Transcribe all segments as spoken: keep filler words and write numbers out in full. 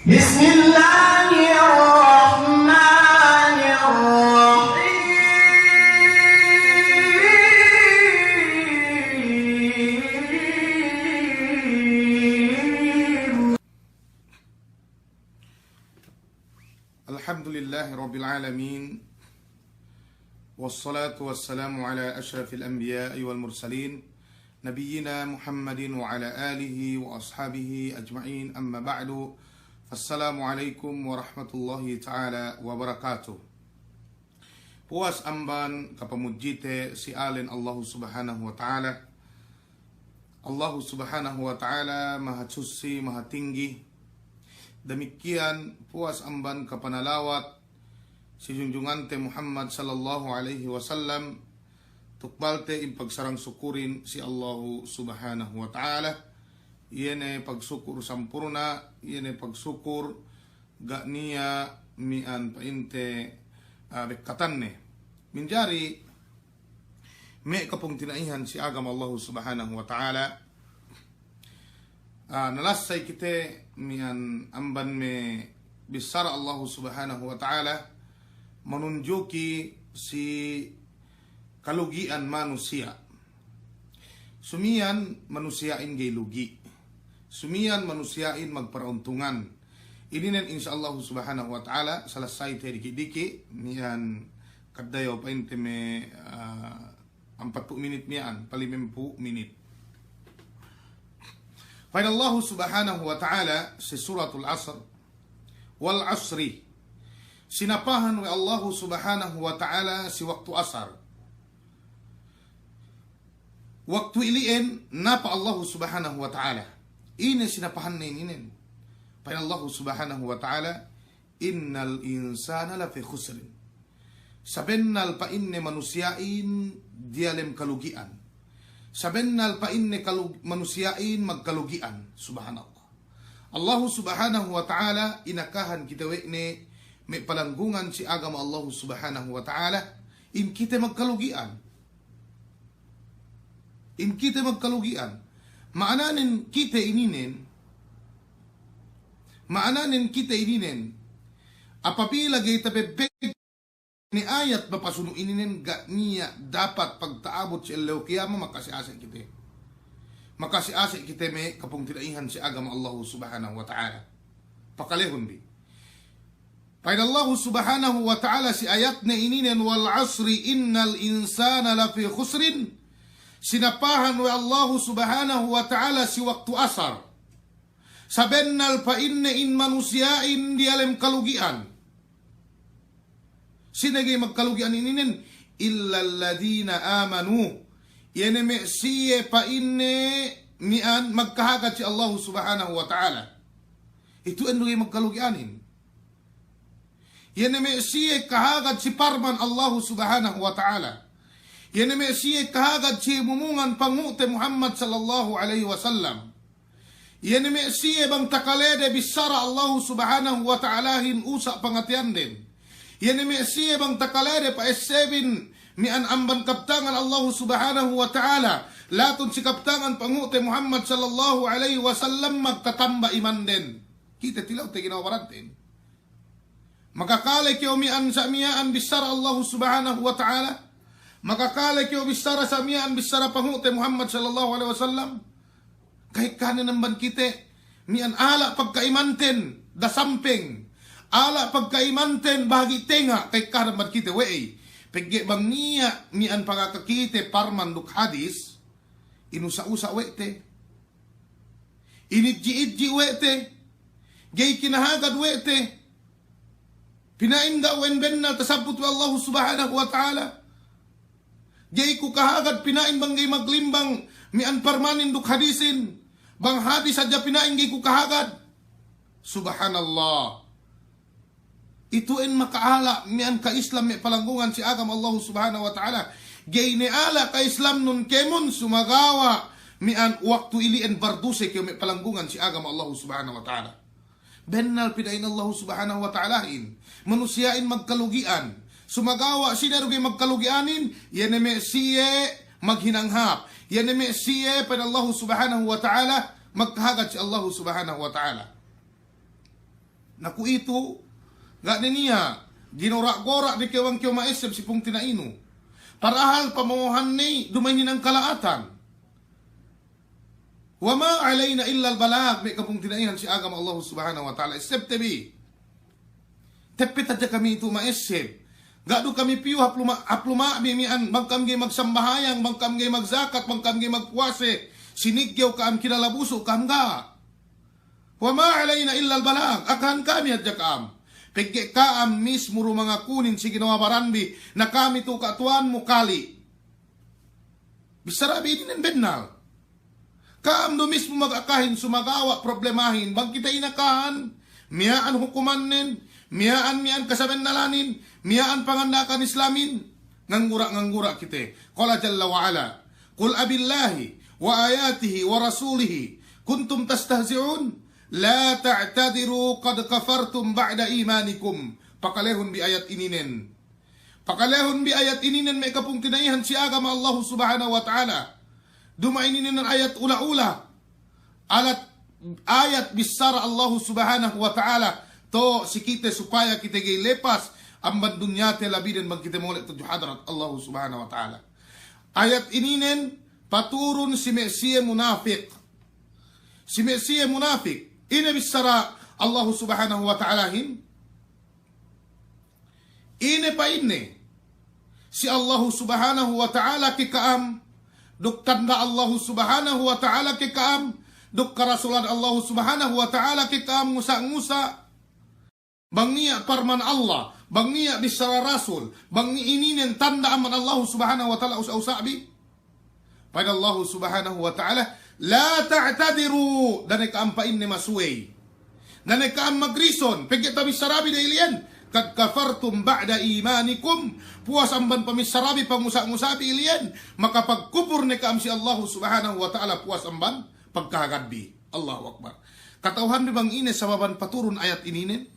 بسم الله الرحمن الرحيم. الحمد لله رب العالمين، والصلاة والسلام على أشرف الأنبياء والمرسلين، نبينا محمد وعلى آله وأصحابه أجمعين، أما بعد، فالسلام عليكم ورحمة الله تعالى وبركاته. Puwas amban kapamudjite si ēn Allahu Subhanahu wa Ta'ala. Allahu Subhanahu wa Ta'ala maha susi, maha tinggi. Damikkiyan puwas amban kapanalawat si junjungante Muhammad sallallahu alaihi wasallam, tukbalte in pagsarang-sukurin si Allahu Subhanahu wa Ta'ala. Iye ne pagsukur sampurna', iye ne pagsukur ga' niya' mi'an pa'inte, ah, bekkatanne. Minjari me' kapungtina'ihan si agama Allahu Subhanahu wa Ta'ala, ah, nalassay kite mi'an amban me' bissara Allahu Subhanahu wa Ta'ala manunjuki si kalugi'an manusiya'. Sumiyan manusiya'in ga'i lugi'. Sumiyan manusiya'in magparauntungan. Ininen insya Allahu Subhanahu wa Ta'ala, salassayte diki'-diki', mi'an kaddayo pa'inte me', ah, ampatpū' minit mi'an, pa limempū' minit. Pa'in Allahu Subhanahu wa Ta'ala si Suratul Asr, "Wal asri." Sinapahan we' Allahu Subhanahu wa Ta'ala si waktu asar. Waktu ili'en napa Allahu Subhanahu wa Ta'ala? Ine sinapahanne ininen? Pa'in Allahu Subhanahu wa Ta'ala, "Innal insana lafi khusrin." Sabennal pa'inne manusiya'in diyalem kalugi'an. Sabennal pa'inne kalu-, manusiya'in magkalugi'an. Subhanallah. Allahu Subhanahu wa Ta'ala inakahan kite we' ne me' palanggungan si agama Allahu Subhanahu wa Ta'ala, in kite magkalugi'an. In kite magkalugi'an. Ma'ananen kite ininen, ma'ananen kite ininen, apabila ga'i tabebbeg ne ayat mapasunu' ininen, ga' niya' dapat pagta'abut si ellew kiyama, maka'ase'-ase' kite. Maka'ase'-ase' kite me' kapungtina'ihan si agama Allahu Subhanahu wa Ta'ala. Pakalehun bi. Pa'in Allahu Subhanahu wa Ta'ala si ayatne ininen, "Wal asri innal insana lafi khusrin." Sinapahan we' Allahu Subhanahu wa Ta'ala si waktu asar. Sabennal pa'inne in manusiya'in diyalem kalugi'an. Sine ga'i magkalugi'an ininen? "Illal ladhina amanu." Iye ne me' siye pa'inne mi'an magkahagad si Allahu Subhanahu wa Ta'ala. Itu'en du ga'i magkalugi'anin. Iye ne me' siye kahagad si parman Allahu Subhanahu wa Ta'ala. Iye ne me' siye kahagad si mumungan pangu'te Muhammad sallallahu alaihi wasallam. Iye ne me' siye bang takalede bissara Allahu Subhanahu wa Ta'alahin usa' pangateyanden. Iye ne me' siye bang takalede pa'essebin mi'an amban kabtangan Allahu Subhanahu wa Ta'ala, latun si kabtangan pangu'te Muhammad sallallahu alaihi wasallam, magtatamba imanden. Kite tilewte ginawa baranten. Makakale kew mi'an sa' miya'an bissara Allahu Subhanahu wa Ta'ala? Makakale kew bissara sa' miya'an bissara pangu'te Muhammad sallallahu alaihi wasallam? Ka'ekkahanen amban kite, mi'an ala' pagka'imanten dasampeng, ala' pagka'imanten bahagi' tenga', ka'ekkahanen amban kite we'ey. Pegge' bang niya' mi'an pangaka kite parman duk hadis, inusa'-usa' we' te. Inidji'-idji' we' te, ga'i kinahagad we' te. Pina'in ga' we' bennal tasabbut we' Allahu Subhanahu wa Ta'ala. Ga'i ku kahagad pina'in bang ga'i maglimbang mi'an parmanin duk hadisin. Bang hadis hadja pina'in ga'i ku kahagad. Subhanallah. Itu'en maka'ala' mi'an ka'islam me' palanggungan si agama Allahu Subhanahu wa Ta'ala. Ga'i ne ala' ka'islamnun kēmon sumagawa' mi'an waktu ili'en barduse kew me' palanggungan si agama Allahu Subhanahu wa Ta'ala. Bennal pina'in Allahu Subhanahu wa Ta'alahin manusiya'in magkalugi'an. Sumagawa' sine du ga'i magkalugi'anin, iye ne me' siye maghinang hāp. Iye ne me' siye pa'in Allahu Subhanahu wa Ta'ala, magkahagad si Allahu Subhanahu wa Ta'ala. Na kuwe'itu, ga' ne niya', ginora'-gora' ne kew bang kew ma'esseb si pungtina'inu. Padahal pamo'ohan ne duma'in hinang kala'atan. Wa ma alayna illal balag, me' kapungtina'ihan si agama Allahu Subhanahu wa Ta'ala, essebte bi. Teppet hadja kami itu ma'esseb. Ga' du kami piyu hap luma', hap luma'bi miya'an, bang ka'am ga'i magsambahayang, bang ka'am ga'i magzakat, bang ka'am ga'i magpuwase, siniggew ka'am, kinalabusu ka'am, ga'. Wa ma alayna illal balag, akahan kami hadja ka'am. Pegge' ka'am mismu du mangakunin si ginawa baranbi, na kami tu ka'atuwanmu kali'. Bissarabi ininen bennal. Ka'am du mismu magakahin sumagawa' problemahin, bang kite inakahan, miya'an hukumannen, miya'an, miya'an kasabennalanin, miya'an panganda'akan Islamin, nganggura'-nganggura' kite. Qala jalla wa ala, "Qul abillahi wa ayatihi wa rasulihi kuntum tastahzi'un, la ta'tadiru qad kafartum ba'da imanikum." Pakalehun bi ayat ininen. Pakalehun bi ayat ininen me' kapungtina'ihan si agama Allahu Subhanahu wa Ta'ala. Duma'in ininen ayat ula-ula. Alat ayat bissara Allahu Subhanahu wa Ta'ala. To' si kite supaya kite ga'i lepas amban dunyate labiden bang kite mole' tudju hadrat Allahu Subhanahu wa Ta'ala. Ayat ininen paturun si me' siye munafik. Si me' siye munafik. Ine bissara Allahu Subhanahu wa Ta'alahin? Ine pa'inne si Allahu Subhanahu wa Ta'ala ke ka'am, duk tanda' Allahu Subhanahu wa Ta'ala ke ka'am, duk karasulan Allahu Subhanahu wa Ta'ala ke ka'am ngusa'-ngusa'. Bang niya' parman Allah, bang niya' bissara Rasul, bang ni ininen tanda' amban Allahu Subhanahu wa Ta'ala usa'-usa'bi. Pa'in Allahu Subhanahu wa Ta'ala, "La ta'tadiru," da'a ne ka'am pa'inne masuwey. Da'a ne ka'am magrison, pegge' tabissarabi de ili'en. "Qad kafartum ba'da imanikum," puwas amban pamissarabi pangusa'-ngusa'bi ili'en, makapagkupur ne ka'am si Allahu Subhanahu wa Ta'ala puwas amban pagkahagadbi. Allahu Akbar. Kata'uhanbi bang ine sababan paturun ayat ininen?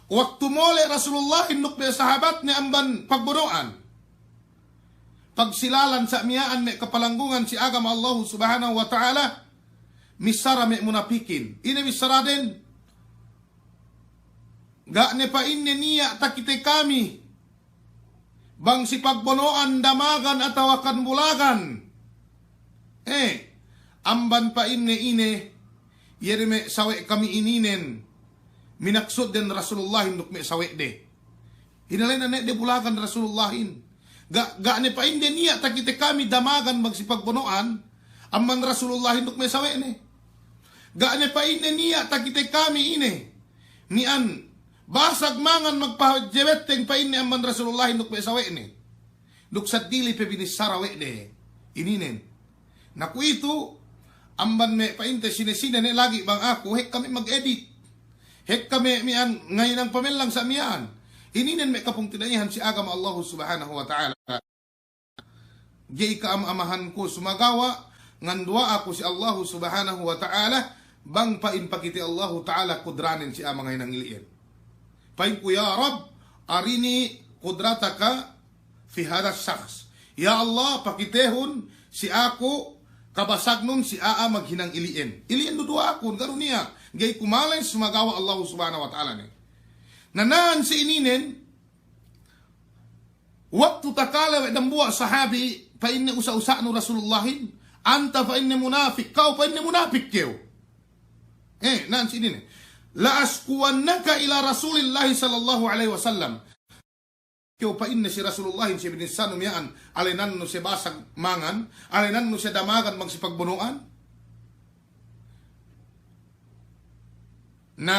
Waktu mole' Rasulullahin duk me' sahabatne amban pagbono'an, pagsilalan sa' miya'an me' kapalanggungan si agama Allahu Subhanahu wa Ta'ala, missara me' munapikin. Ine missaraden? Ga' ne pa'inne niya' takite kami bang si pagbono'an damagan atawa kan bulagan. Eh, amban pa'inne ine, iye de me' sawe' kami ininen, minaksudden Rasulullahin duk me' sawe'de. Hinalena ne de bulagan Rasulullahin. Ga', ga' ne pa'inde niya' takite kami damagan bang si pagbono'an amban Rasulullahin duk me' sawe'ne. Ga' ne pa'inde niya' takite kami ine, miya'an basag mangan magpajebetteng pa'inne amban Rasulullahin duk me' sawe'ne. Duk saddili pe binissara we' de ininen. Na kuwe'itu, amban me' pa'inte sine-sine ne lagi' bang aku, hekka me' mag-edit. Hekka me' miya'an ngahinang pamellang sa' miya'an. Ininen me' kapungtina'ihan si agama Allahu Subhanahu wa Ta'ala. Ga'i ka'am amahanku, sumagawa' nganduwa'a ku si Allahu Subhanahu wa Ta'ala, bang pa'in pakite Allahu Ta'ala kudranen si a'a mangahinang ili'en. Pa'inku, "Ya Rabb, arini qudrataka fi hadha shakhs." Ya Allah, pakitehun si aku kabasagnun si a'a maghinang ili'en. Ili'en du duwa'akun, ga' du niya', ga'i ku males sumagawa' Allahu Subhanahu wa Ta'ala ne. Na na'an si ininen, waktu takale we' dambuwa' sahabi, pa'inne usa'-usa'nu Rasulullahin, "Anta," pa'inne, "munafik, ka'u," pa'inne, "munafik kew." Eh, na'an si ininen, "La ashkuwannaka ila Rasulillahi sallallahu alaihi wasallam." Kew pa'inne si Rasulullahin si binissanu miya'an, alenannu siye basag mangan, alenannu siye damagan bang si pagbono'an. Na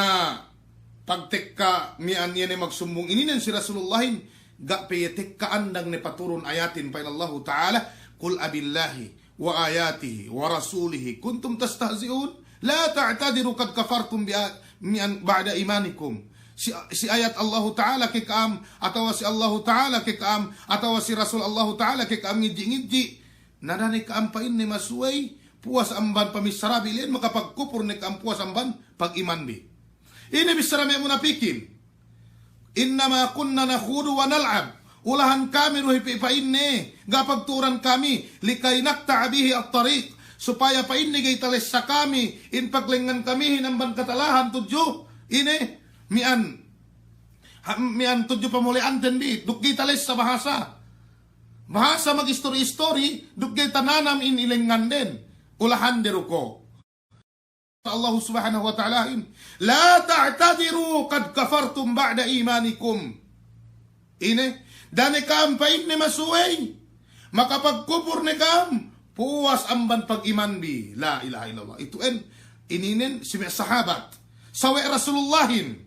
pagtekka miya'an iye ne magsumbung ininen si Rasulullahin, ga' pe iye tekka andang ne paturun ayatin, pa'in Allahu Ta'ala, "Qul abillahi wa ayatihi wa rasulihi kuntum tastahzi'un, la ta'tadiru qad kafartum bi a-, miya'an ba'da imanikum." Si, si ayat Allahu Ta'ala ke ka'am, atawa si Allahu Ta'ala ke ka'am, atawa si Rasul Allahu Ta'ala ke ka'am ngidji'-ngidji'. Na da'a ne ka'am pa'inne masuwey, puwas amban pamissarabi ili'en, makapagkupur ne ka'am puwas amban pagimanbi. Ine bissara me' munapikin? "Innama kunna nakhudu wa nal'ab." Ulahan kami du hi pe pa'inne, ga' pagtu'uran kami, "likay naqta'a bihi at-tariq." Supaya pa'inne ga'i talessa kami, in paglengngan kamihin amban katalahan tudju, ine, Mi'an, ha-, mi'an tudju pamole'anten bi, duk ga'i talessa bahasa. Bahasa magistori-istori, duk ga'i tananam in ilengnganden, ulahande du ko'. Allahu Subhanahu wa Ta'alahin, "La ta'tadhiru qad kafartum ba'da imanikum." Ine, da'a ne ka'am pa'inne masuwey, makapagkupur ne ka'am, puwas amban pagimanbi. La ilaha illallah. Itu'en, ininen si me' sahabat. Sawe' Rasulullahin.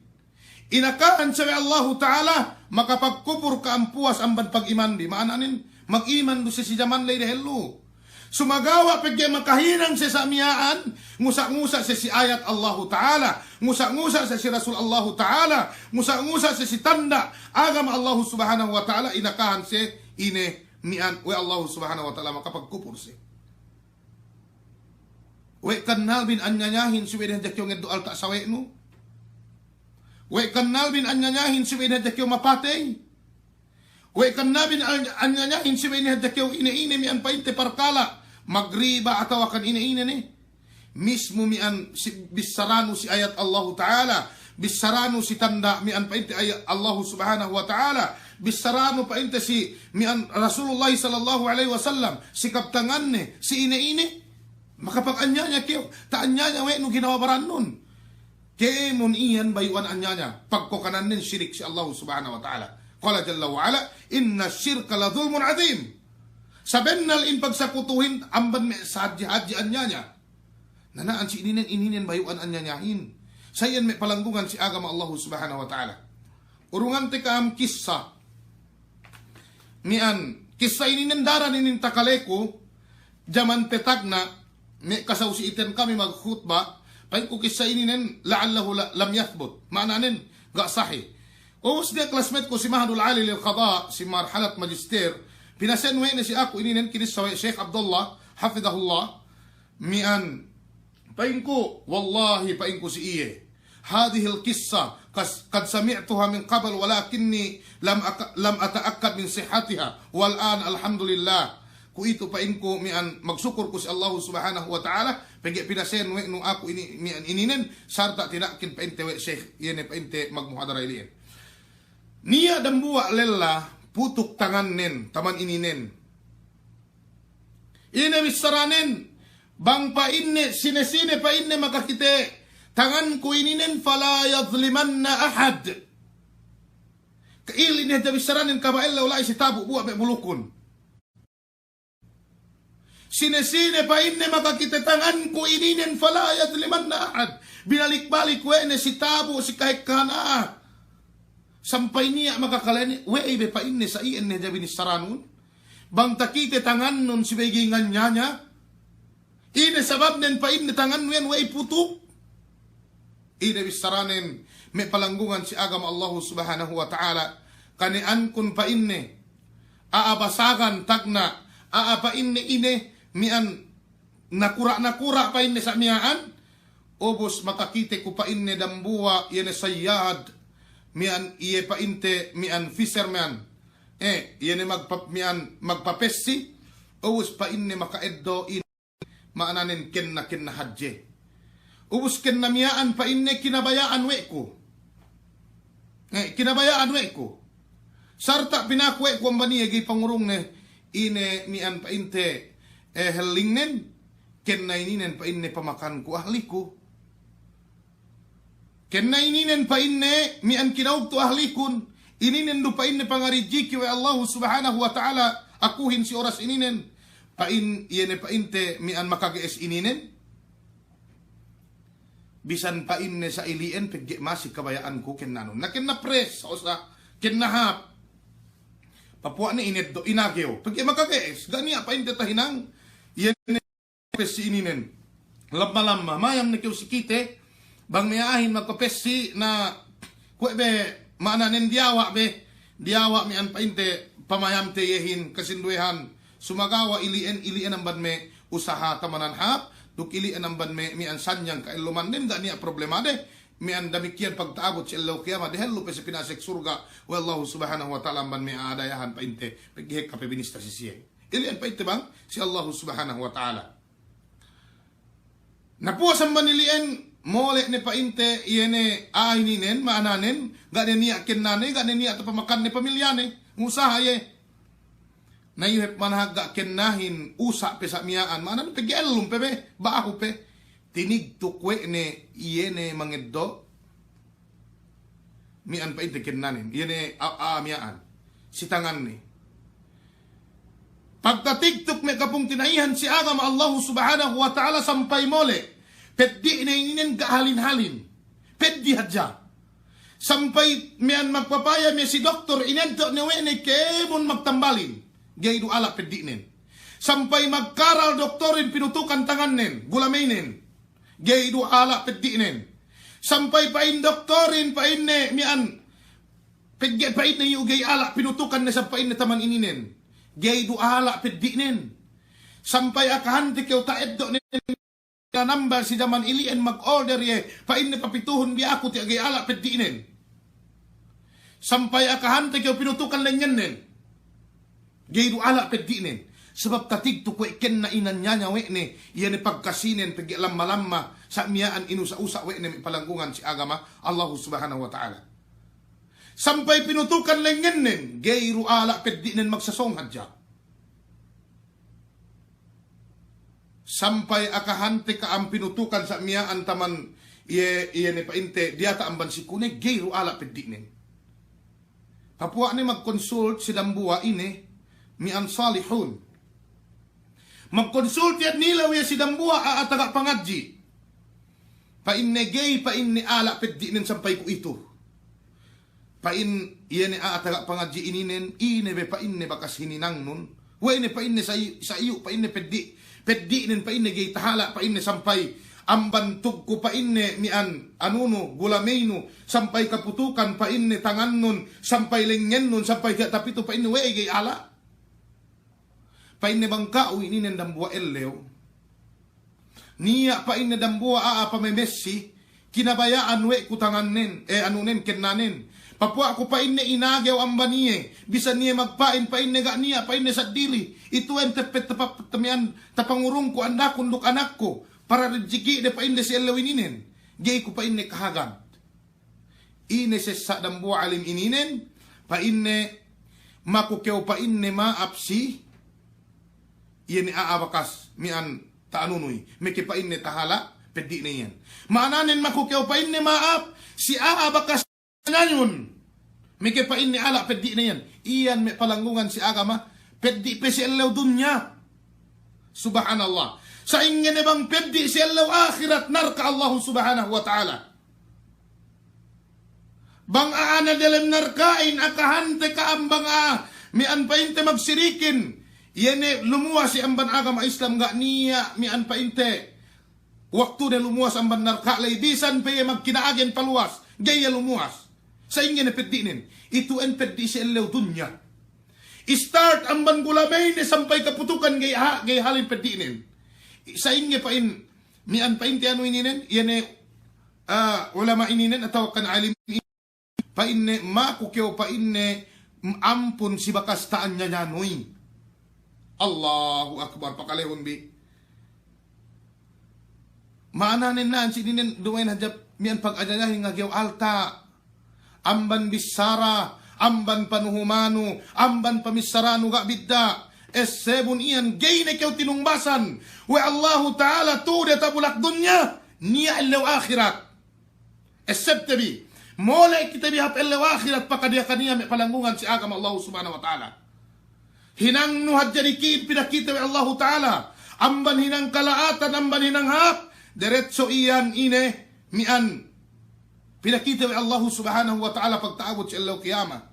Inakahan siye we' Allahu Ta'ala, makapagkupur ka'am puwas amban pagimanbi. Ma'ananen, magiman du siye si jaman ley dehellu. Sumagawa' pegge' makahinang siye sa' miya'an, ngusa'-ngusa' siye si ayat Allahu Ta'ala, ngusa'-ngusa' siye si Rasul Allahu Ta'ala, ngusa'-ngusa' siye si tanda' agama Allahu Subhanahu wa Ta'ala, inakahan siye ine mi'an we' Allahu Subhanahu wa Ta'ala, makapagkupur siye. We' kannalbin anyanyahin si we' ne hadja kew ngeddo' alta' sawe'nu. We' kannalbin anyanyahin si we' ne hadja kew mapatey. We' kannalbin an-, anyanyahin si we' ne hadja kew ine-ine mi'an pa'inte parkala', magriba atawa kan ine-ine ne. Mismu mi'an si, bissaranu si ayat Allahu Ta'ala, bissaranu si tanda' mi'an pa'inte ayat Allahu Subhanahu wa Ta'ala, bissaranu pa'inte si mi'an Rasulullah sallallahu alaihi wasallam, si kabtanganne, si ine-ine, makapaganyanya kew, ta'anyanya we' nu ginawa barannun. Kēmon iyan bayu'an anyanya, pagkokanannen sirik si Allahu Subhanahu wa Ta'ala. Qala jalla wa ala, "Inna shirka la dhulmun adhim." Sabennal in pagsakutuhin amban me' sahadji-hadji anyanya. Nana'an si ininen, ininen bayu'an anyanyahin. Sa iyan me' palanggungan si agama Allahu Subhanahu wa Ta'ala. Urungante ka'am kissa. Mi'an, kissa ininen daran inin takaleku, jaman pe tagna', me' kasaw si iten kami magkhutba, pa'inku kissa ininen la'allahu la-, lam yathbut. Ma'ananen, ga' sahih. Ubus niya' classmate ku si Ma'hadul Ali lil Qada, si marhalat magister, pinasen we' ne si aku ininen kinissa we' Sheikh Abdullah, hafidhahullah, mi'an, pa'inku, wallahi pa'inku si iye. Hadhihil qissa kas-, qad sami'tuha min qabl walakinni lam aka-, lam ata'akkad min sihhatiha. Wal an alhamdulillah. Kuwe'itu pa'inku mi'an magsukul ku si Allahu Subhanahu wa Ta'ala, pegge' pinasen we' nu aku ini, mi'an ininen, sarta' tina'akin pa'inte we' Sheikh, iye ne pa'inte magmuhadara ili'en. Niya' dambuwa' lella putuk tangannen, taman ininen. Ine bissaranen, bang pa'inne, sine-sine pa'inne makakite tanganku ininen, fala yadhlimanna ahad. Ka'il ine hadja bissaranen kaba'ellew la'i si tabu' buwa' me' bulukun. Sine-sine pa'inne makakite tanganku ininen, fala yadhlimanna ahad. Binalik-balik we' ne si tabu' si kahekkahan a'a. Sampay niya' makakalene, we'ey be pa'inne sa iyan ne hadja binissaranun. Bang takite tangannun si bey ga'i nganyanya. Ine sababnen pa'inne tangannu iyan we'ey putuk. Ine bissaranen me' palanggungan si agama Allahu Subhanahu wa Ta'ala. Kane'ankun pa'inne. A'a basagan tagna'. A'a pa'inne ine mi'an nakura'-nakura' pa'inne sa' miya'an. Ubus makakite ku pa'inne dambuwa' iye ne sayyad. Mi'an iye pa'inte mi'an fisherman. Eh, iye ne magpa-, mi'an magpapessi. Ubus pa'inne maka'eddo' in ma'ananen kenna-kenna hadje. Ubus kenna miya'an pa'inne kinabaya'an we' ku. Eh, kinabaya'an we' ku. Sarta' pinaku we' ku amban iye ga'i pangurungne ine mi'an pa'inte, eh, hellingnen, kenna ininen pa'inne pamakanku ahliku. Kenna ininen pa'inne mi'an kinaugtu ahlikun, ininen du pa'inne pangarijiki we' Allahu Subhanahu wa Ta'ala akuhin si oras ininen, pa'in, iye ne pa'inte mi'an makage'es ininen. Bisan pa'inne sa ili'en pegge' masi kabaya'anku kennanun. Na kenna press, sa osa, kenna hap. Papuwa' ne ineddo', inagew. Pegge' makage'es, ga' niya' pa'inte tahinang, iye ne pepessi ininen. Lamma-lamma, mayam ne kew si kite, bang me' a'ahin magpepessi na kuwe' be ma'ananen diyawa' be, diyawa' mi'an pa'inte pamayamte iyehin kasinduwehan, sumagawa' ili'en, ili'en amban me' usaha tamanan hap, duk ili'en amban me' mi'an sanyang ka'ellumannen ga' niya' problemade, mi'an damikiyan pagta'abut si ellew kiyamat, dehellu pe si pinasek surga' we' Allahu Subhanahu wa Ta'ala amban me' a'a dayahan pa'inte, pegge' hekka pe binista si siye. Ili'en pa'inte bang si Allahu Subhanahu wa Ta'ala. Na puwas amban ili'en, mole' ne pa'inte iye ne a'a ininen, ma'ananen, ga' ne niya' kennane, ga' ne niya' tapamakanne pamilyane, ngusaha iye. Na iyu hep manahak ga' kennahin usa' pe sa' miya'an, ma'ananen pegge' ellum pe be, ba'ahu pe. Tinigtuk we' ne iye ne mangeddo', miya'an pa'inte kennanen, iye ne a-, a'a miya'an, si tanganne. Pagtatigtuk me' kapungtina'ihan si agama Allahu Subhanahu wa Ta'ala sampay mole', peddi'ne ininen ga' halin-halin. Peddi' hadja. Sampay miya'an magpapaya me' si doktor, ineddo' ne we' ne kēmon magtambalin. Ga'i du ala' peddi'nen. Sampay magkaral doktorin pinutukan tangannen, gulameynen. Ga'i du ala' peddi'nen. Sampay pa'in doktorin, pa'inne miya'an, pegge' pa'inne iyu ga'i ala' pinutukan ne sa' pa'inne taman ininen. Ga'i du ala' peddi'nen. Sampay akahante kew ta'eddo' ne nambal si jaman ili'en mag-order iye, pa'inne papituhun bi aku tiya' ga'i ala' peddi'nen. Sampay akahante kew pinutukan lengngennen. Ga'i du ala' peddi'nen. Sabab tatigtuk we' kenna inanyanya we' ne, iye ne pagkasinen pegge' lamma-lamma, sa' miya'an inusa'-usa' we' ne me' palanggungan si agama Allahu Subhanahu wa Ta'ala. Sampay pinutukan lengngennen, ga'i du ala' peddi'nen, magsasōng hadja. Sampay akahante ka'am pinutukan sa' miya'an taman iye, iye ne pa'inte diyata' amban sikune, ga'i du ala' peddi'nen. Papuwa' ne magkonsult si dambuwa' ine, miya'an salihun. Magkonsult iye, nilew iye si dambuwa' a'a taga pangadji'. Pa'inne ga'i, pa'inne, ala' peddi'nen sampay kuwe'itu. Pa'in iye ne a'a taga pangadji' ininen, ine be pa'inne bakas hininangnun. We' ne pa'inne sa' i-, sa' iyu' pa'inne peddi', peddi'nen pa'inne ga'i tahala' pa'inne sampay amban tugku pa'inne miya'an anunu, gulameynu, sampay kaputukan pa'inne tangannun, sampay lengngennun, sampay tiya' tapitu pa'inne we' ga'i ala'. Pa'inne bang ka'u ininen dambuwa' ellew. Niya' pa'inne dambuwa' a'a pamemessi, kinabaya'an we' ku tangannen, e, anunen, kennanen. Papuwa' ku pa'inne inagew amban iye, bisan iye magpa'in pa'inne ga' niya' pa'inne saddili. Itu'en teppet tapa-, tamiyan tapangurungku andakun duk anakku, para rijiki' de pa'inde si ellew ininen. Ga'i ku pa'inne kahagad. Ine sessa' dambuwa' alim ininen, pa'inne, maku kew pa'inne ma'ap si, iye ne a'a bakas miya'an ta'anunuy, meke pa'inne tahala' peddi'ne iyan. Ma'ananen maku kew pa'inne ma'ap si a'a bakas ngayun, meke pa'inne ala' peddi'ne iyan. Iyan me' palanggungan si agama, peddi' pe si ellew dunya. Subhanallah. Sa'ingge ne bang peddi' si ellew ahirat, narka' Allahu Subhanahu wa Ta'ala. Bang a'a ne delem narka'in, akahante ka'am bang a'a miya'an pa'inte magsirikin, iye ne lumuwas iye amban agama Islam, ga' niya' miya'an pa'inte waktu ne lumuwas amban narka' ley, bisan pe iye magkina'agen paluwas, ga'i iye lumuwas. Sa'ingge ne peddi'nen? Itu'en peddi' si ellew dunya. Start amban gulameyne sampay kaputukan ga'i ha-, ga'i halin peddi'nen. Sa'ingge pa'in, miya'an pa'inte anu ininen, iye ne, ah, ulama' ininen atawakan alim ininen, pa'inne, maku kew pa'inne, m-, ampun si bakas ta'anyayanuy. Allahu Akbar, pakalehun bi. Ma'ananen na'an si ininen duma'in hadja miya'an pag'ajajahin ngagew alta'. Amban bissara, amban panuhumanu, amban pamissaranu ga' bidda'. Essebun iyan ga'i ne kew tinungbasan we' Allahu Ta'ala tu'u diyata' bulak dunya, niya' ellew ahirat. Essebte bi. Mole' kite bi hap ellew ahirat pakadiyakan iyan me' palanggungan si agama Allahu Subhanahu wa Ta'ala. Hinangnu hadja diki'in pinakite we' Allahu Ta'ala. Amban hinang kala'atan, amban hinang hāp, deretso iyan ine miya'an pinakite we' Allahu Subhanahu wa Ta'ala pagta'abut si ellew kiyamat.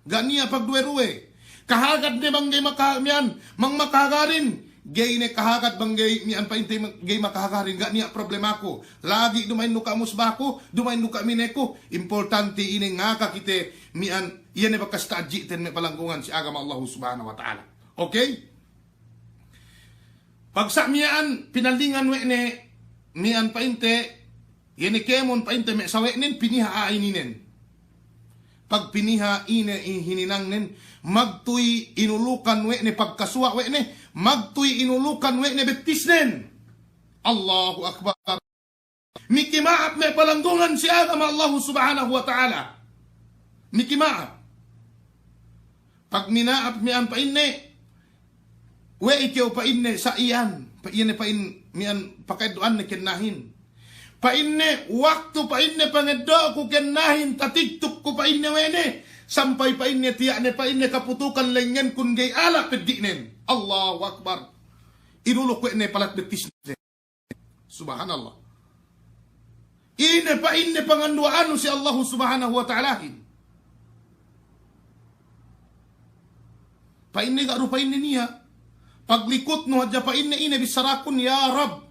Ga' niya' pagduwe-duwe. Kahagad ne bang ga'i maka-, miya'an, bang makahagarin. Ga'i ne kahagad bang ga'i miya'an pa'inte ga'i makahagarin. Ga' niya' problemaku. Lagi' duma'in du ka' musbaku, duma'in du ka' mineku. Importante ine ngaka kite miya'an, iye ne bakas ta'adji'ten me' palanggungan si agama Allahu Subhanahu wa Ta'ala. Okay? Pagsa' miya'an pinalingan we' ne miya'an pa'inte, iye ne kēmon pa'inte me' sawe'nen piniha a'a ininen. Pagpiniha ine i-, hininangnen, magtuy inulukan we' ne pagkasuwa' we' ne, magtuy inulukan we' ne bettisnen. Allahu Akbar. Miki ma'ap me' palanggungan si agama Allahu Subhanahu wa Ta'ala. Miki ma'ap. Pag mina'ap miya'an pa'inne, we'ey kew pa'inne sa' iyan, pa-, iyan ne pa'in miya'an paka'eddo'anne kennahin. Pa'inne, waktu pa'inne pangeddo'ku kennahin, tatigtuk ku pa'inne we' ne, sampay pa'inne tiya' ne pa'inne kaputukan lengngenkun ga'i ala' peddi'nen. Allahu Akbar. Inuluk we' ne palat bettisne. Subhanallah. Ine pa'inne panganduwa'annu si Allahu Subhanahu wa Ta'alahin. Pa'inne ga' du pa'inne niya'. Paglikutnu hadja pa'inne ine bissarakun, "Ya Rabb,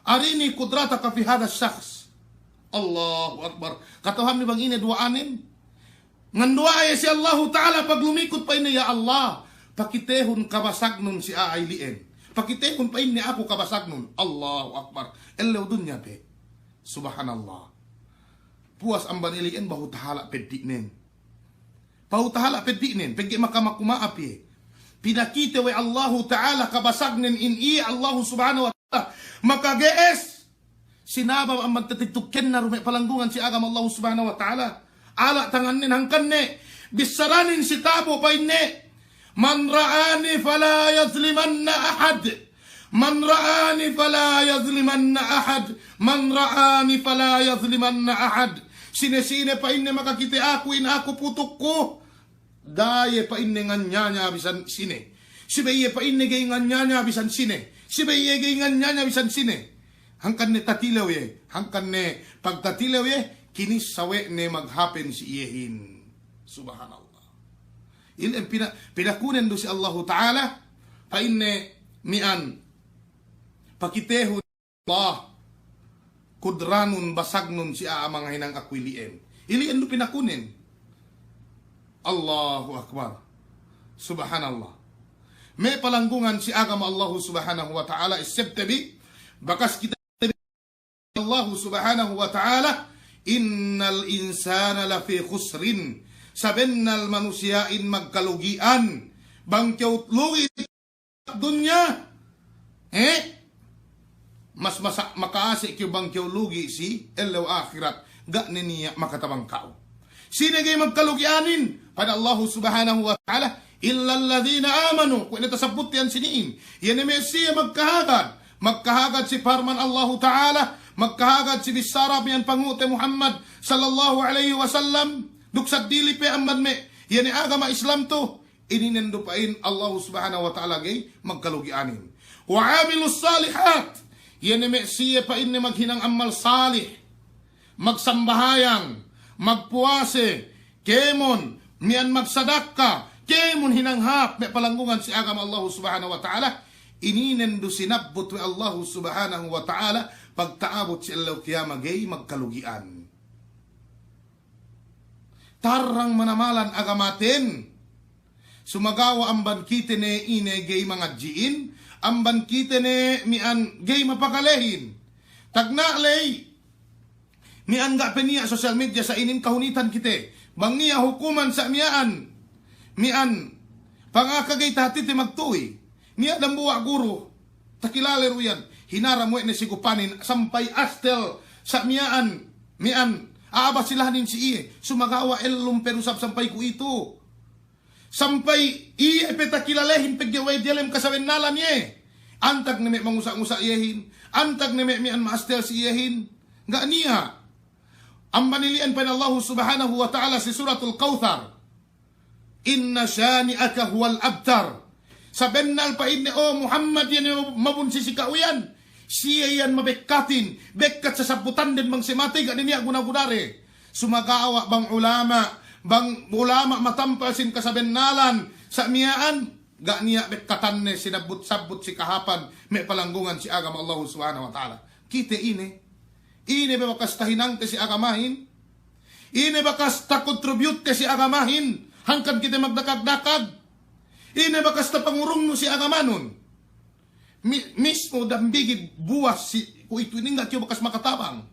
arini qudrataka fi hadha shakhs." Allahu Akbar. Kata'uhanbi bang ine duwa'anen? Nganduwa'a iye si Allahu Ta'ala paglumikut pa'inne, "Ya Allah, pakitehun kabasagnun si a'a ili'en. Pakitehun pa'inne aku kabasagnun." Allahu Akbar. Ellew dunya pe. Subhanallah. Puwas amban ili'en bahu tahala' peddi'nen. Bahu tahala' peddi'nen. Pegge' maka maku ma'ap iye. Pinakite we' Allahu Ta'ala kabasagnen in iye Allahu Subhanahu wa Ta'ala makage'es. Sinabab amban tatigtuk kenna du me' palanggungan si agama Allahu Subhanahu wa Ta'ala. Ala' tangannen hangkanne, bissaranin si tabu' pa'inne, "Man ra'ani fala yazlimanna ahad. Man ra'ani fala yazlimanna ahad. Man ra'ani fala yazlimanna ahad." Sine-sine pa'inne makakite aku in aku putukku, da'a iye pa'inne nganyanya bisan sine. Subey iye pa'inne ga'i nganyanya bisan sine. Subey iye ga'i nganyanya bisan sine. Hangkan ne tatilew iye. Hangkan ne pagtatilew iye, kinissa we' ne maghapen si iyehin. Subhanallah. Ili'en pina-, pinakunen du si Allahu Ta'ala, pa'inne miya'an pakitehun Allah, kudranun basagnun si a'a mangahinang aku ili'en. Ili'en du pinakunen. Allahu Akbar. Subhanallah. Me' palanggungan si agama Allahu Subhanahu wa Ta'ala, essebte bi, bakas kite Allahu Subhanahu wa Ta'ala, "Innal insana lafi khusrin." Sabennal manusiya'in magkalugi'an. Bang kew lugi' dunya, eh? Mas masa-, makaase' kew bang kew lugi' si ellew ahirat, ga' ne niya' makatabang ka'u. Sine ga'i magkalugi'anin? Pa'in Allahu Subhanahu wa Ta'ala, "Illal ladhina amanu." Kuwe' ne tasabbut iyan sini'in. Iye ne me' siye magkahagad. Magkahagad si parman Allahu Ta'ala, magkahagad si bissara miya'an pangu'te Muhammad sallallahu alaihi wasallam. Duk seddili pe amban me', iye ne agama Islam tu. Ininen du pa'in Allahu Subhanahu wa Ta'ala ga'i magkalugi'anin. "Wa amilus salihat." Iye ne me' siye pa'inne maghinang ammal salih, magsambahayang, magpuwase, kēmon miya'an magsadakka, kēmon hinang hāp, me' palanggungan si agama Allahu Subhanahu wa Ta'ala. Ininen du sinabbut we' Allahu Subhanahu wa Ta'ala pagta'abut si ellew kiyama ga'i magkalugi'an. Tarrang manamalan agamaten. Sumagawa' amban kite ne ine ga'i mangadji'in, amban kite ne miya'an ga'i mapakalehin. Tagna' ley, miya'an ga' pe niya' social media sa' inin kahunitan kite. Bang niya' hukuman sa' miya'an, miya'an pangaka ga'i tahatite magtuwi. Niya' dambuwa' guru, takilale du iyan. Hinaram we' ne si gupanin sampay astel sa' miya'an, miya'an a'a Basilanin si iye. Sumagawa' ellum pe du isab sampay kuwe'itu. Sampay iye pe takilalehin pegge' we' diyalem kasabennalan iye. Antag ne me' mangusa'-ngusa' iyehin, antag ne me' miya'an ma'astel si iyehin. Ga' niya'. Amban ili'en pa'in Allahu Subhanahu wa Ta'ala si Suratul Kawthar, "Inna shani'aka huwal abtar." Sabennal pa'inne, o Muhammad, iye ne mabunsi si ka'u iyan, siye iyan mabekkatin, bekkat sasabbutanden bang siye matey ga' ne niya' guna-gunade. Sumagawa' bang ulama', bang ulama' matampal sin kasabennalan sa' miya'an, ga' niya' bekkatanne sinabbut-sabbut si kahāpan me' palanggungan si agama Allahu Subhanahu wa Ta'ala. Kite ine? Ine be bakas tahinangte si agamahin? Ine bakas takontributte si agamahin hangkan kite magdakag-dakag? Ine bakas tapangurungnu si agamanun? Mi-, mismu dambigi buwas si kuwe'itu inin ga' kew bakas makatabang.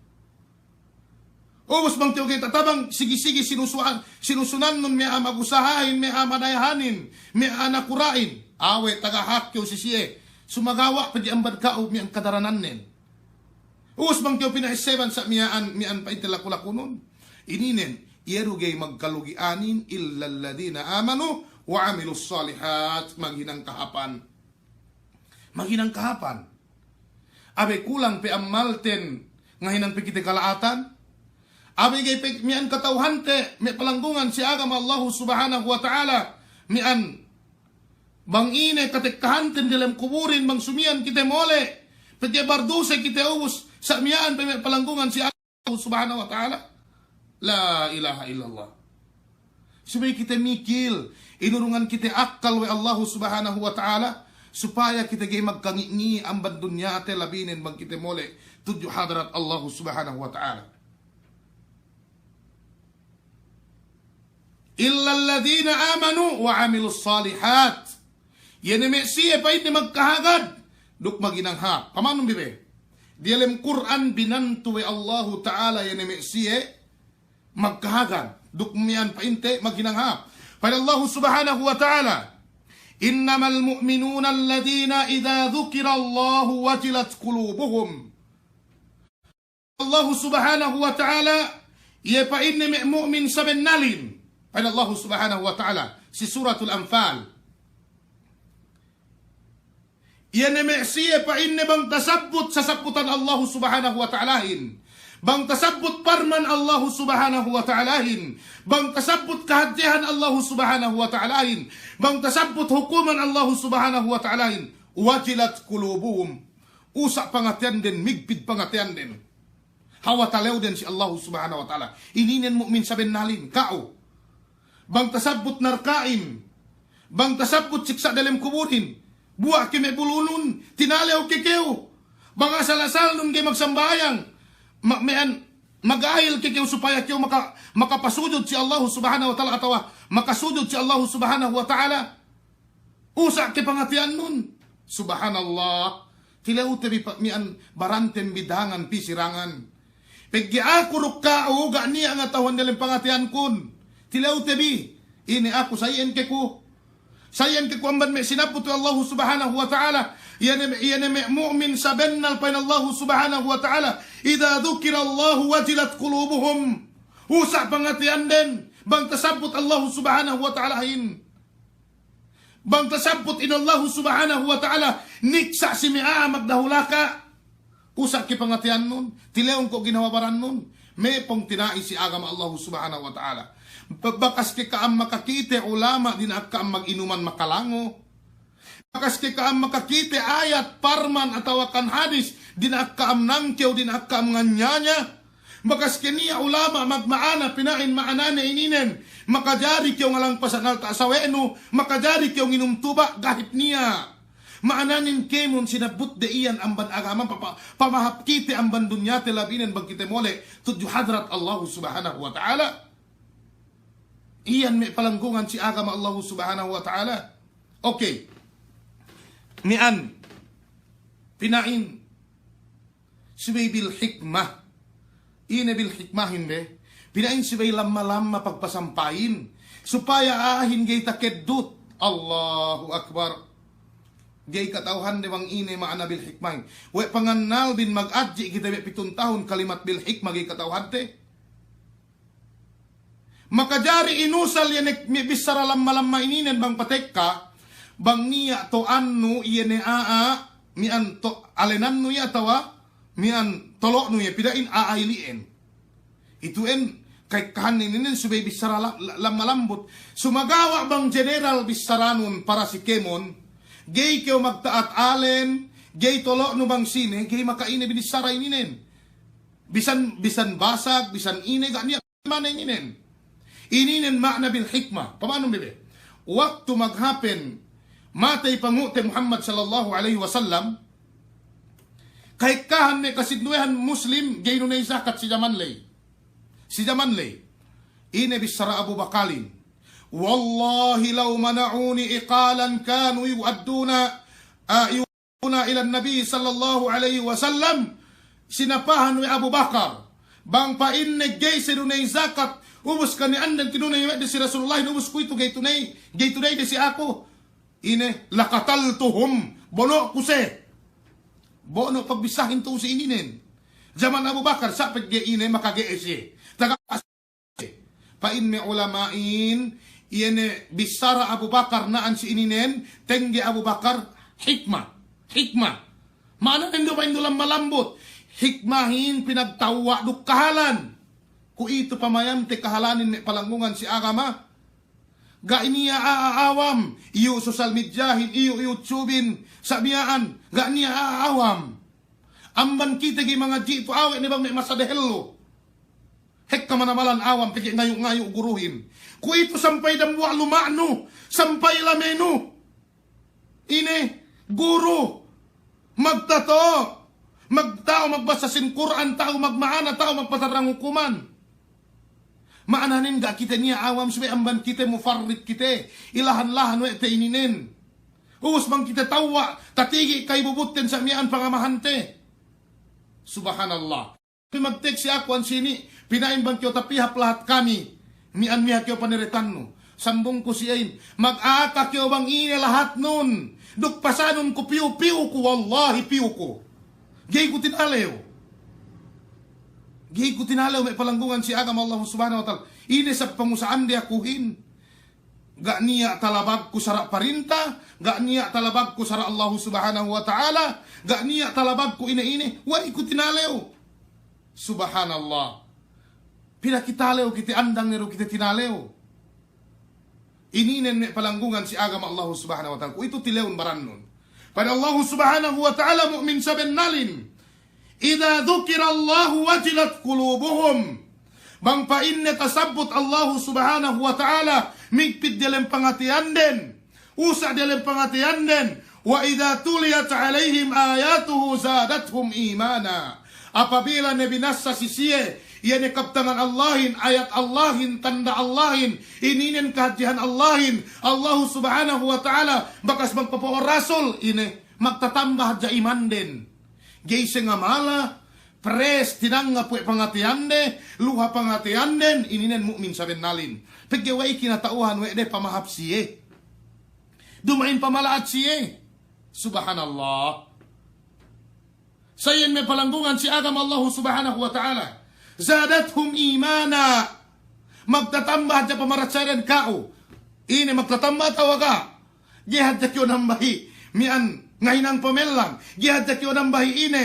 Ubus bang kew ga'i tatabang, sigi-sigi sinusuan, sinusunannun me' a'a magusahahin, me' a'a madayahanin, me' a'a nakura'in. Awe' tagahak kew si siye. Sumagawa' pe di amban ka'u miya'an kadaranannen. Ubus bang kew pina'esseban sa' miya'an, miya'an pa'inte laku-lakunun. Ininen, iye du ga'i magkalugi'anin, إلا الذين آمنوا وعملوا الصالحات, maghinang kahāpan. Maghinang kahāpan. Abe kulang pe ammalten, ngahinang pe kite kala'atan. Abe ga'i pe miya'an kata'uhante, me' palanggungan si agama Allahu Subhanahu wa Ta'ala, miya'an bang ine katekkahanten diyalem kuburin, bang sumiyan kite mole', pegge' barduse kite ubus, sa' miya'an pe me' palanggungan si Allahu Subhanahu wa Ta'ala. La ilaha illallah. Subey kite mikil, inurungan kite akkal we' Allahu Subhanahu wa Ta'ala, supaya kite ga'i magkangi'-ngi' amban dunyate, labinen bang kite mole' tudju hadrat Allahu Subhanahu wa Ta'ala. إلا الذين آمنوا وعملوا الصالحات. Iye ne me' siye pa'inte magkahagad duk maghinang hāp. Pamanun bi be? Diyalem Kur'an binantu we' Allahu Ta'ala iye ne me' siye magkahagad duk miya'an pa'inte maghinang hāp. Pa'in Allahu Subhanahu wa Ta'ala, إنما المؤمنون الذين إذا ذكر الله وجلت قلوبهم. Allahu Subhanahu wa Ta'ala, iye pa'inne me' mu'min sabennalin. Pa'in Allahu Subhanahu wa Ta'ala, si Suratul Anfal. Iye ne me' siye pa'inne bang tasabbut sasabbutan Allahu Subhanahu wa Ta'alahin. Bang tasabbut parman Allahu Subhanahu wa Ta'alahin. Bang tasabbut kahadjehan Allahu Subhanahu wa Ta'alahin. Bang tasabbut hukuman Allahu Subhanahu wa Ta'alahin. وجلت قلوبهم. Usa' pangateyanden, migpit pangateyanden. Hawal talewden si Allahu Subhanahu wa Ta'ala. Ininen mu'min sabennalin, ka'u. Bang tasabbut narka'in, bang tasabbut siksa' delem kuburin, buwa' ke me' bulunun, tinalew ke kew. Bang asal-asalnun ga'i magsambahayang, ma-, me'an magahil ke kew supaya kew maka-, makapasujud si Allahu Subhanahu wa Ta'ala atawa makasujud si Allahu Subhanahu wa Ta'ala. Usa' ke pangateyannun. Subhanallah. Tilewte bi pa-, miya'an baranten bi dangan pī si dangan. Pegge' aku duk ka'u ga' niya' ngata'uhan delem pangateyankun. Tilewte bi. Ine aku sa iyan ke ku. Sa iyan ke ku amban me' sinabbut we' Allahu Subhanahu wa Ta'ala. Iye ne, iye ne me' mu'min sabennal pa'in Allahu Subhanahu wa Ta'ala. إذا ذكر الله وجلت قلوبهم. Usa' pangateyanden. Bang tasabbut Allahu Subhanahu wa Ta'alahin. Bang tasabbut in Allahu Subhanahu wa Ta'ala, niksa' si me' a'a magdahulaka. Usa' ke pangateyannun, tilewun ko' ginhawa barannun. Me' pungtina'i si agama Allahu Subhanahu wa Ta'ala. Ba-, bakas ke ka'am makakite ulama' dina'ak ka'am maginuman makalango. Bakas ke ka'am makakite ayat, parman, atawa kan hadis, dina'ak ka'am nangkew, dina'ak ka'am nganyanya. Bakas ke niya' ulama' magma'ana pina'in ma'anane ininen, makajari kew ngalangpasan alta' sawe'nu, makajari kew nginum tuba', ga' hep niya'. Ma'ananen kēmon sinabbutde iyan amban agama, papa-, pamahap kite amban dunyate labinen bang kite mole' tudju hadrat Allahu Subhanahu wa Ta'ala. Iyan me' palanggungan si agama Allahu Subhanahu wa Ta'ala. Okey. Miya'an pina'in subey bil hikmah. Ine bil hikmahin be? Pina'in subey lamma-lamma pagpasampayin. Supaya a'ahin ga'i takeddut. Allahu Akbar. Ga'i kata'uhande bang ine ma'ana bil hikmahin. We' pangannalbin magadji' kite me' pitun tahun kalimat bil hikmah ga'i kata'uhante. Makajari inusal iye ne me' bissara lamma-lamma ininen bang patekka, bang niya' to'annu iye ne a'a, miya'an to-, alenannu iye atawa miya'an tolo'nu iye, pina'in a'a ili'en. Itu'en ka'ekkahanne ininen subey bissara la-, la-, lamma lambut. Sumagawa' bang jeneral bissaranun para si kēmon, ga'i kew magta'at alen, ga'i tolo'nu bang sine, ga'i maka'ine binissara ininen. Bisan, bisan basag, bisan ine, ga' niya' mane ininen. Ininen ma'ana bil hikmah. Pamanun bi be? Waktu maghapen matey pangu'te Muhammad sallallahu alaihi wasallam, ka'ekkahan me' kasinduwehan Muslim ga'i inuney zakat si jaman ley. Si jaman ley. Ine bissara Abu Bakarin? والله لو منعوني عقالا كانوا يؤدون، آه، إلى النبي صلى الله عليه وسلم, sinapahan we' Abu Bakar, bang pa'inne ga'i siye duney zakat, ubus kani'anden tinuney we' de si Rasulullahin, ubus kuwe'itu ga'i tuney, ga'i tuneyde si aku. Ine, لقتلتهم, bono'ku siye. Bono' pagbissahin tu'u si ininen. Jaman Abu Bakar, sa' pegge' ine makage'e siye. Taga pa'in me' ulama'in, iye ne bissara Abu Bakar na'an si ininen, tengge Abu Bakar, hikma. Hikma. Ma'ananen du pa'in du lamma-lambut. Hikmahin pinagtawwa' duk kahalan. Kuwe'itu pamayamte kahalanin me' palanggungan si agama. Ga' niya' a'a awam, iyu' social mediahin, iyu' YouTube-in, sa' miya'an, ga' niya' a'a awam. Amban kite ga'i mangadji' tu awe' ne bang me' masa dehellu. Hekka manamalan awam pegge' ngayu'-ngayu' guruhin. Kuwe'itu sampay dambuwa' luma'nu, sampay lamenu. Ine, guru, magtato'o, magta'u magbasa sin Kur'an, ta'u magma'ana, ta'u magpatarrang hukuman. Ma'ananen ga' kite niya' awam subey amban kite mufarrit kite, ilahan-lahan we' te ininen. Ubus bang kite tawwa', tatigi' ka'ibubutten sa' miya'an pangamahante. Subhanallah. Pe magtext si aku ensini', pina'in bang kew tapihap lahat kami, miya'an miha kew paneretannu. Sambungku si iyehin, mag-aka kew bang ine lahatnun, duk pasanun ku piyu-piyu ku, wallahi piyu ku. Ga'i ku tinalew. Ga'i ku tinalew me' palanggungan si agama Allah Subhanahu wa Ta'ala. Ine sab pangusa'ande akuhin. Ga' niya' talabagku sara' parinta, ga' niya' talabagku sara' Allahu Subhanahu wa Ta'ala, ga' niya' talabagku ine-ine, we' ku tinalew. Subhanallah. Pinakitalew kite andang ne du kite tinalew. Ininen me' palanggungan si agama Allahu Subhanahu wa Ta'ala. Kuwe'itu tilewun barannun. Pa'in Allahu Subhanahu wa Ta'ala mu'min sabennalin. Idza dzukirallahu wajilat qulubuhum. Bang pa'inne tasabbut Allahu Subhanahu wa Ta'ala, migpit diyalem pangateyanden, usa' diyalem pangateyanden, wa idza tuliyat 'alaihim ayatuhu zadathum imana. Apabila ne binassa si siye, iye ne kabtangan Allahin, ayat Allahin, tanda' Allahin, ininen kahadjehan Allahin, Allahu Subhanahu wa Ta'ala, bakas bang papo'o Rasul, ine, magtatamba hadja imanden. Ga'i siye ngamala, pres, tinanggap we' pangateyande, luha pangateyanden, ininen mu'min sabennalin. Pegge' we' kinata'uhan we' de pamahap siye. Duma'in pamala'at siye. Subhanallah. Sa' iyan me' palanggungan si agama Allahu Subhanahu wa Ta'ala. Zadathum imana. Magtatamba hadja pamaratsayade ka'u. Ine magtatamba atawa ga'? Ga'i hadja kew nambahi miya'an ngahinang pamellang. Ga'i hadja kew nambahi ine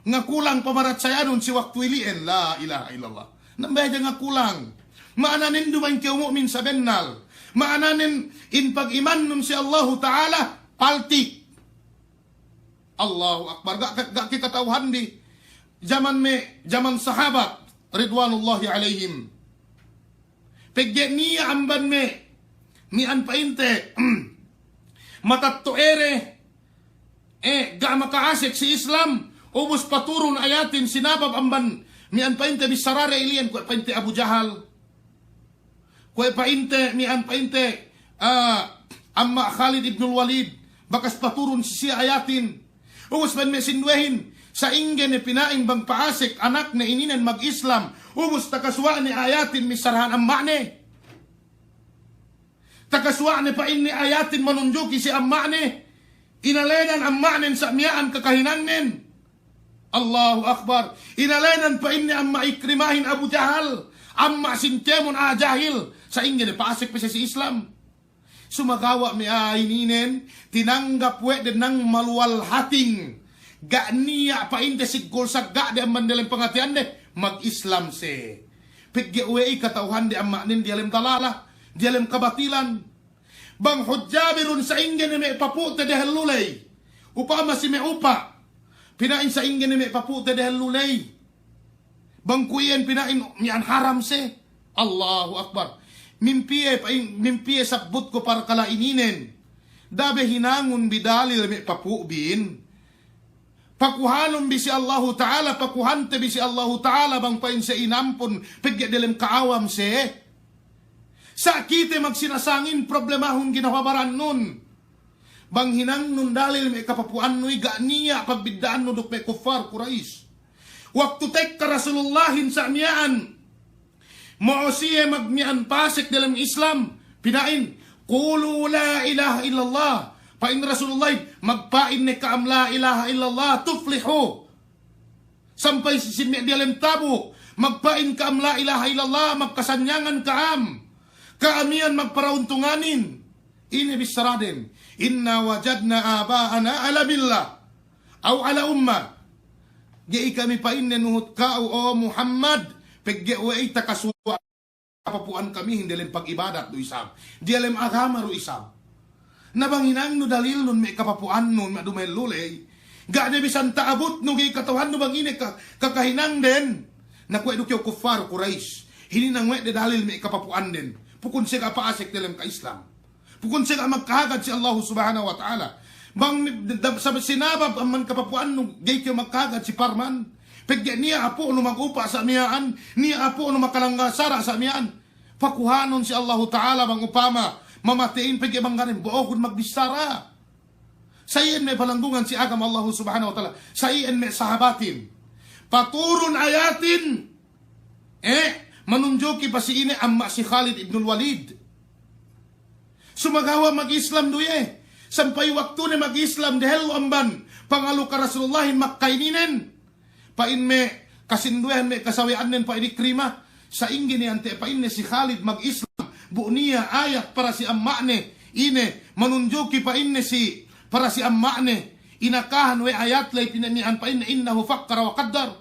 ngakulang pamaratsayaden si waktu ili'en. La ilaha illallah. Nambahi hadja ngakulang. Ma'ananen duma'in kew mu'min sabennal. Ma'ananen in pag'imannun si Allahu Ta'ala paltik. Allahu Akbar. Ga', ga', ga' kite kata'uhan bi. Jaman me', jaman sahabat ridwanullahi alaihim. Pegge' niya' amban me', miya'an pa'inte matetto'ade, e, ga' maka'asek si Islam, ubus paturun ayatin sinabab amban miya'an pa'inte bissarade ili'en kuwe' pa'inte Abu Jahal. Kuwe' pa'inte, miya'an pa'inte, ah, amma' Khalid ibnul Walid, bakas paturun si siye ayatin. Ubus pa'in me' sinduwehin, sa'ingge ne pina'in bang pa'asek anakne ininen mag-Islam, ubus takasuwa'ne ayatin missarahan amma'ne. Takasuwa'ne pa'inne ayatin manunjuki si amma'ne. Inalenan amma'nen sa' miya'an kakahinangnen. Allahu Akbar. Inalenan pa'inne amma' Ikrimahin Abu Jahal. Amma' sin kēmon a'a jahil. Sa'ingge ne pa'asek pe siye si Islam. Sumagawa' me' a'a ininen, tinanggap we' de nang maluwal hating. Ga' niya' pa'inte siggul sagga'de amban diyalem pangateyande, mag-Islam siye. Pegge' we'ey kata'uhande amma'nen diyalem dalala, diyalem kabatilan. Bang hujjabirun sa'ingge ne me' papu'te dehellu ley. Upama si me' upa'. Pina'in sa'ingge ne me' papu'te dehellu ley. Bang kuwe' iyan pina'in miya'an haram siye. Allahu Akbar. Mimpiye pa'in, mimpiye sabbutku parkala' ininen. Da'a be hinangun bi dalil me' papu'bin. Pakuhanun bi si Allahu Ta'ala, pakuhante bi si Allahu Ta'ala bang pa'in siye inampun, pegge' delem ka'awam siye. Sa' kite magsinasangin problemahun ginhawa barannun. Bang hinangnun dalil me' kapapu'annu i ga' niya' pagbidda'annu duk me' kuffar Quraysh. Waktu tekka Rasulullahin sa' miya'an, mo'o siye magmiya'an pasek delem Islam, pina'in, "Qulu la ilaha illallah." Pa'in Rasulullahin, "Magpa'in ne ka'am la ilaha illallah, tuflihu." Sampay si, si me' diyalem tabu', magpa'in ka'am la ilaha illallah, magkasanyangan ka'am. Ka'am iyan magparauntunganin. Ine bissaraden, "Inna wajadna aba'ana ala millah, aw ala ummah." Ga'i kami pa'inne nuhut ka'u, o Muhammad, pegge' we'ey takasuwa' kapapu'an kamihin diyalem pag'ibadat du isab, diyalem agama du isab. Na bang hinangnu dalilnun me' kapapu'annun, me' duma'in luley, ga' ne bisan ta'abutnu ga'i kata'uhannu bang ine ka-, kakahinangden. Na kuwe' du kew kuffar Quraysh, hininang we' de dalil me' kapapu'anden. Pukun siye ga' pa'asek diyalem ka-Islam. Pukun siye ga' magkahagad si Allahu Subhanahu wa Ta'ala. Bang da-, da-, sabab sinabab amban kapapu'annu ga'i kew magkahagad si parman. Pegge' niya' apu'nu magupa' sa' miya'an, niya' apu'nu makalanggal sara' sa' miya'an. Pakuhanun si Allahu Ta'ala bang upama mamate'in pegge' bang ga' ne bo'ohun magbissara. Sa' iyan me' palanggungan si agama Allahu Subhanahu wa Ta'ala. Sa' iyan me' sahabatin. Paturun ayatin. Eh, manunjuki pa si ine, amma' si Khalid ibnul Walid. Sumagawa' mag-Islam du iye. Sampay waktune mag-Islam dehellu amban pangaluk Rasulullahin Makka ininen. Pa'in me' kasinduwehan me' kasawe'annen pa'in Ikrimah. Sa'ingge ne ante' pa'inne si Khalid mag-Islam. Bu niya' ayat para si amma'ne. Ine manunjuki pa'inne si para si amma'ne. Inakahan we' ayat ley pinami'an pa'inne, "Innahu fakkara wa qaddar."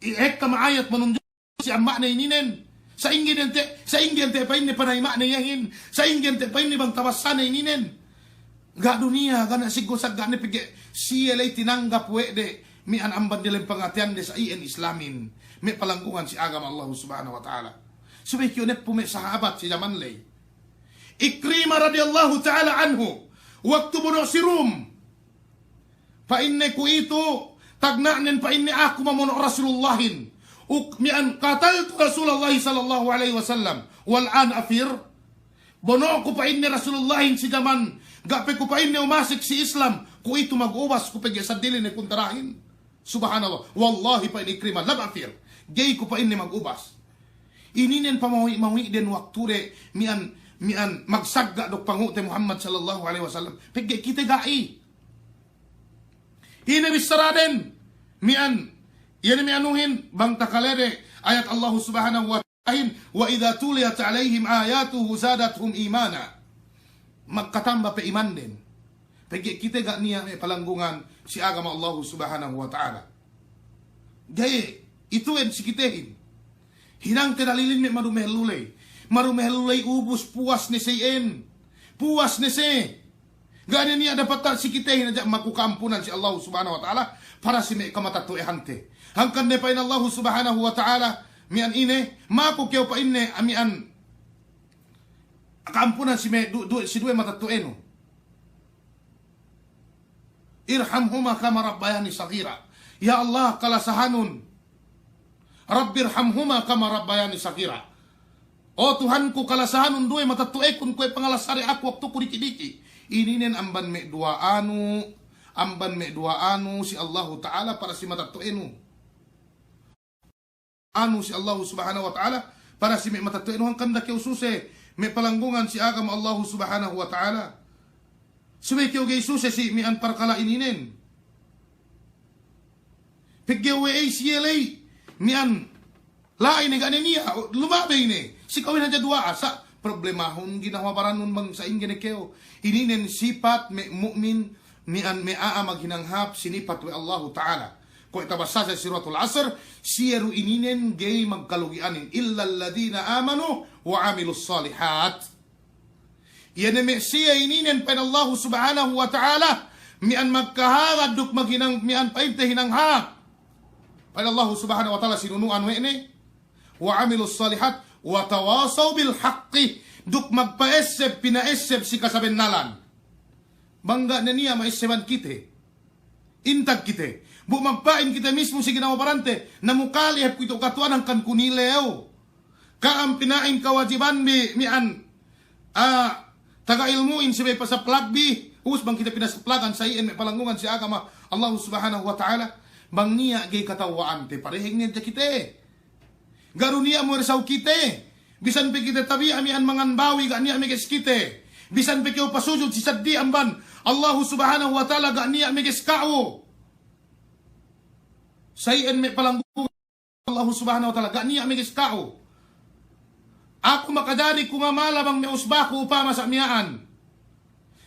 I-, ekka ma ayat manunjuki si amma'ne ininen. Sa'ingge ante', sa'ingge ante' pa'inne panayima'ne iyehin. Sa'ingge ante' pa'inne bang tabassane ininen. Ga' du niya', ga' ne siggu sagga' ne pegge' siye ley tinanggap we' de mi'an amban diyalem pangateyande sa' iyan Islamin. Me' palanggungan si agama Allahu Subhanahu wa Ta'ala. Subey kew neppu me' sahabat si jaman ley. Ikrimah radiyallahu ta'ala anhu. Waktu bono' si Rum. Pa'inne kuwe'itu, tagna'nen pa'inne aku mamono' Rasulullahin. Uk-, mi'an qataltu Rasulallahi sallallahu alaihi wasallam. Wal an afir. Bono'ku pa'inne Rasulullahin si jaman, ga' pe ku pa'inne umasek si Islam. Kuwe'itu magubas ku pegge' saddili ne kuntarahin. Subhanallah. Wallahi pa'in Ikrimah, lam afir. Ga'i ku pa'inne magubas. Ininen pamawi'-mawi'den waktu de mi'an, mi'an magsagga' duk pangu'te Muhammad sallallahu alaihi wasallam. Pegge' kite ga'i. Ine bissaraden, mi'an, iye ne mi'anuhin, bang takalede ayat Allahu Subhanahu wa Ta'alahin, "Wa idza tuliyat alaihim ayatuhu zadathum imana." Magkatamba pe imanden. Pegge' kite ga' niya' me' palanggungan si agama Allahu Subhanahu wa Ta'ala. Ga'i, ituwen si kitehin. Hinangte dalilin me' madumehelluley. Madumehelluley ubus puwas ne se iyan. Puwas ne se. Ga' ne niya' dapat si kitehin hadja maku ka'ampunan si Allahu Subhanahu wa Ta'ala, para si me' kamatetto'ehante. Hangkan ne pa'in Allahu Subhanahu wa Ta'ala, mi'an ine, maku kew pa'inne, mi'an ka'ampunan si me' du-, du-, si duwe matetto'enu. Irhamhuma kama rabbayani saghira. Ya Allah, kalasahanun. Rabbirhamhuma kama rabbayani saghira. O Tuhanku, kalasahanun duwe matetto'ekun kuwe' pangalasade aku waktuku diki'-diki'. Ininen amban me' duwa'anu, amban me' duwa'anu si Allahu Ta'ala para si matetto'enu. Anu si Allahu Subhanahu wa Ta'ala, para si me' matetto'enu hangkan da'a kew suse, me' palanggungan si agama Allahu Subhanahu wa Ta'ala. Subey kew ga'i suse si mi'an parkala' ininen. Pegge' we'ey siye ley, mi'an la'i ne ga' ne niya', lumabey ne. Si ka'uhin hadja duwa'a, sa' problemahun ginhawa barannun bang sa'ingge ne kew. Ininen sipat me' mu'min, mi'an me' a'a maghinang hāp sinipat we' Allahu Ta'ala. Kuwe' tabassa si Suratul Asr, siye du ininen ga'i magkalugi'anin, illal ladhina amanu wa amilus salihat. Iye ne me' siye ininen pa'in Allahu Subhanahu wa Ta'ala, mi'an magkahagad duk maghinang, mi'an pa'inte hinang hāp. Pa'in Allahu Subhanahu wa Ta'ala sinunu'an we' ne, wa amilus salihat, wa tawasaw bil haqqi, duk magpa'esseb, pina'esseb si kasabennalan. Bang ga' ne niya' ma'esseban kite. Intag kite. Bu magpa'in kite mismu si ginhawa barante, na mukali hep ku itu katu'an hangkan ku nilew. Ka'am pina'in kawajibanbi mi'an, ah, taga ilmu'in subey pasaplagbi, ubus bang kite pinasaplagan sa' iyan me' palanggungan si agama Allahu Subhanahu wa Ta'ala, bang niya' ga'i katawa'ante, pareheng ne hadja kite. Ga' du niya' muwersaw kite. Bisan pe kite tabiya' mi'an mangan bawi ga' niya' meges kite. Bisan pe kew pasujud si saddi amban Allahu Subhanahu wa Ta'ala ga' niya' meges ka'u. Sa iyan me' palanggungan Allahu Subhanahu wa Ta'ala, ga' niya' megis ka'u. Aku makajari ku ngamala bang me' usbaku upama sa' miya'an.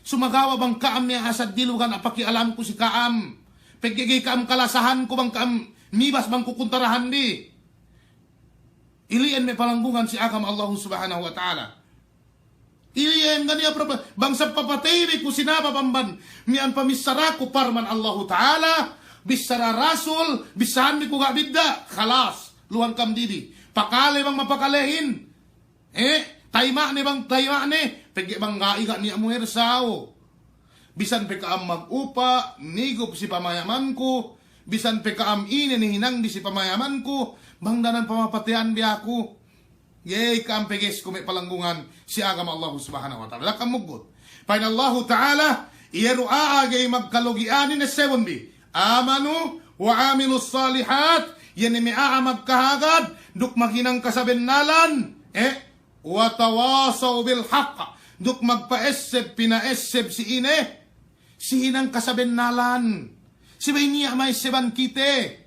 Sumagawa' bang ka'am me' asad dilugan, apa kiyalamku si ka'am. Pegge' ga'i ka'am kalasahanku bang ka'am mibas bang ku kuntarahan di. Ili'en me' palanggungan si agama Allahu Subhanahu wa Ta'ala. Ili'en ga' niya' proble-, bang sa' papatey bi ku sinabab amban miya'an pamissaraku parman Allahu Ta'ala, bissara Rasul, bissahan bi ku ga' bidda', kalas, luwan kam dibi. Pakale bang mapakalehin. Eh, tayma' ne bang tayma' ne, pegge' bang ga'i ga' niya' muwer sa'u. Bisan pe ka'am magupa', nigup si pamayamanku, bisan pe ka'am ine ne hinangbi si pamayamanku, bang danan pamapateyan bi aku. Ga'i ka'am pegesku me' palanggungan si agama Allahu Subhanahu wa Ta'ala. Da'a ka'am muggut. Pa'in Allahu Ta'ala, iye du a'a ga'i magkalugi'anin essebun bi. Amanu wa amilus salihat, iye ne me' a'a magkahagad, duk maghinang kasabennalan, eh, wa tawasaw bil haqq, duk magpa'esseb, pina'esseb si ine, si hinang kasabennalan. Subey niya' ma'esseban kite.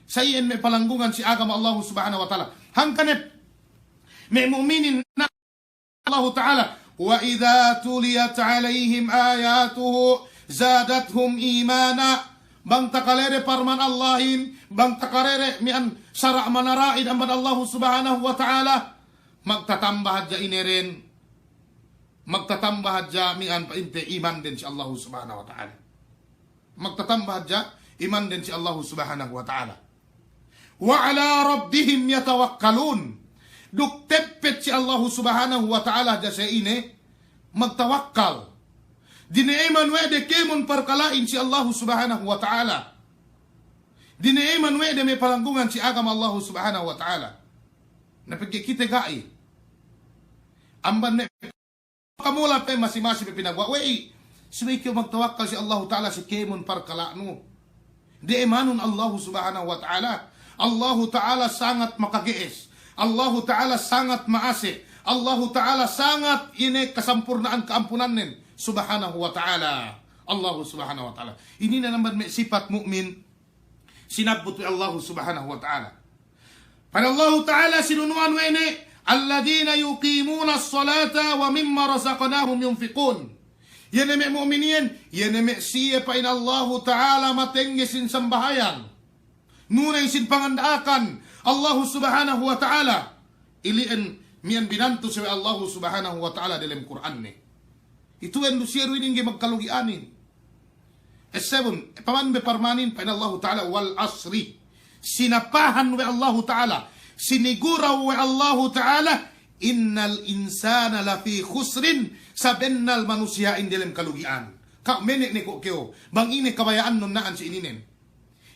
Sa iyan me' palanggungan si agama Allahu Subhanahu wa Ta'ala. Hangkan ne me' mu'minin na Allahu Ta'ala, wa idha tuliyat alayhim ayatuhu zadathum imana. Bang takalede parman Allahin, bang takalede miya'an sara' manara'in amban Allahu Subhanahu wa Ta'ala, magtatamba hadja ineren, magtatamba hadja miya'an pa'inte imanden si Allahu Subhanahu wa Ta'ala. Magtatamba hadja imanden si Allahu Subhanahu wa Ta'ala. Wa ala rabbihim yatawakkalun. Duk teppet si Allahu Subhanahu wa Ta'ala hadja siye ine magtawakkal. Dine'eman we' de kēmon parkala'in si Allahu Subhanahu wa Ta'ala. Dine'eman we' de me' palanggungan si agama Allahu Subhanahu wa Ta'ala. Na pegge' kite ga'i. Amban me' Kamula pe masi-masi pe pinaguwa' we'ey. Subey kew magtawakkal si Allahu Ta'ala si kēmon parkala'nu. De'emanun Allahu Subhanahu wa Ta'ala. Allahu Ta'ala sangat makage'es. Allahu Ta'ala sangat ma'ase'. Allahu Ta'ala sangat ine kasampurna'an ka'ampunannen. Subhanahu wa Ta'ala. Allahu Subhanahu wa Ta'ala. Inin ne amban me' sipat mu'min. Sinabbut we' Allahu Subhanahu wa Ta'ala. Pa'in Allahu Ta'ala sinunuwan we' ne, alladhina yuqimunas salata wa mimma razaqnahum yunfiqun. Iye ne me' mu'min iyan, iye ne me' siye pa'in Allahu Ta'ala matengge sin sambahayang. Nuney sin panganda'akan Allahu Subhanahu wa Ta'ala. Ili'en miya'an binantu siye we' Allahu Subhanahu wa Ta'ala delem Kur'anne. Itu'en du siye du inin ga'i magkalugi'anin. Essebun, paman be parmanin, pa'in Allahu Ta'ala, wal asri. Sinapahan we' Allahu Ta'ala, siniguraw we' Allahu Ta'ala, innal insana lafi khusrin, sabennal manusiya'in delem kalugi'an. Ka'u mene' ne ko' kew, bang ine kabaya'annun na'an si ininen.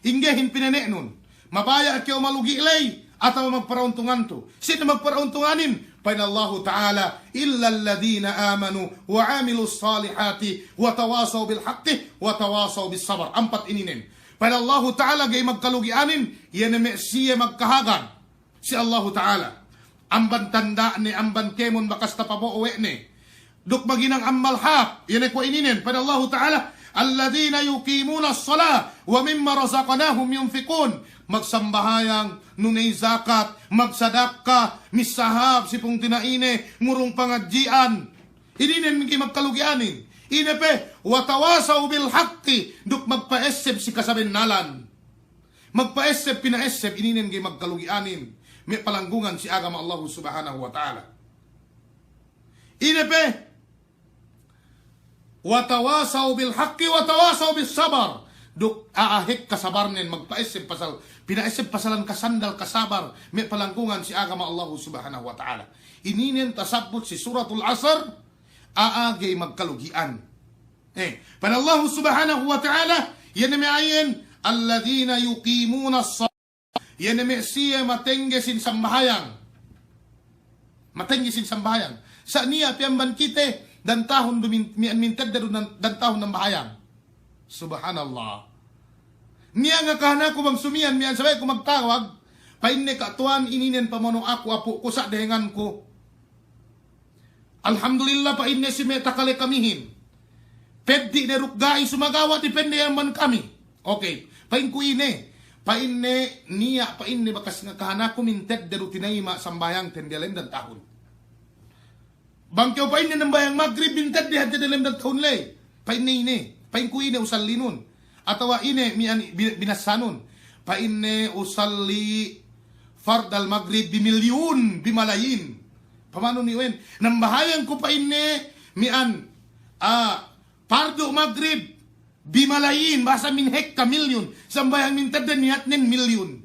Inggehin pinene'nun. Mabaya' kew malugi' ley, atawa magparauntungan tu. Sine magparauntunganin? Pa'in Allahu Ta'ala, illa alladhina amanu wa amilus salihati wa tawasaw bil haqqi wa tawasaw bis sabar. Ampat ininen. Pa'in Allahu Ta'ala ga'i magkalugi'anin, iye ne me' siye magkahagad si Allahu Ta'ala. Amban tanda'ne, amban kēmon bakas tapabo'o we' ne. Duk maghinang ammal hāp, iye ne kuwe' ininen, pa'in Allahu Ta'ala, alladhina yuqimunas salah wa mimma razaqnahum yunfiqun. Magsambahayang, nuney zakat, magsadakka, missā hāp si pungtina'ine, ngurung pangadji'an. Ininen ga'i magkalugi'anin. Ine pe, wa tawasaw bil haqqi, duk magpa'esseb si kasabennalan. Magpa'esseb, pina'esseb, ininen ga'i magkalugi'anin. Me' palanggungan si agama Allahu Subhanahu wa Ta'ala. Ine pe, wa tawasaw bil haqqi wa tawasaw bis sabar. Duk a'a hek kasabarnen, magpa'esseb pasal, pina'esseb pasalan kasandal kasabar, me' palanggungan si agama Allahu Subhanahu wa Ta'ala. Ininen tasabbut si Suratul Asr, a'a ga'i magkalugi'an. Eh, pa'in Allahu Subhanahu wa Ta'ala, iye ne me' a'a iyan, alladhina yuqimunas salah. Iye ne me' siye matengge sin sambahayang. Matengge sin sambahayang. Sa' niya' pe amban kite, dan tahun du min-, mi-, mintedde du dan, dan tahun nambahayang. Subhanallah. Niya' ngakahan aku bang sumiyan, miya'an sabab ku magtawag, pa'inne, "Ka' Tuwan, ininen pamono' aku apu'ku sa' dehenganku." Alhamdulillah, pa'inne, si me' takale kamihin. Peddi' ne duk ga'i, sumagawa' depende amban kami. Okey. Pa'inku ine, Pa'inne niya', pa'inne bakas ngakahanaku mintedde du tinayima' sambahayangten diyalem dan tahun. Bang kew pa'inne nambahayang magrib mintedde hadja diyalem dan tahun ley. Pa'inne ine, pa'inku ine usallinun. Atawa ine mi'an bi-, binassanun. Pa'inne usalli fardal magrib bimilyun, bimalayin. Pamanun iwen, nambahayangku pa'inne mi'an, ah, pardu magrib bimalayin, bahasa min hekka milyun. Sambahayang mintedde niyatnen milyun.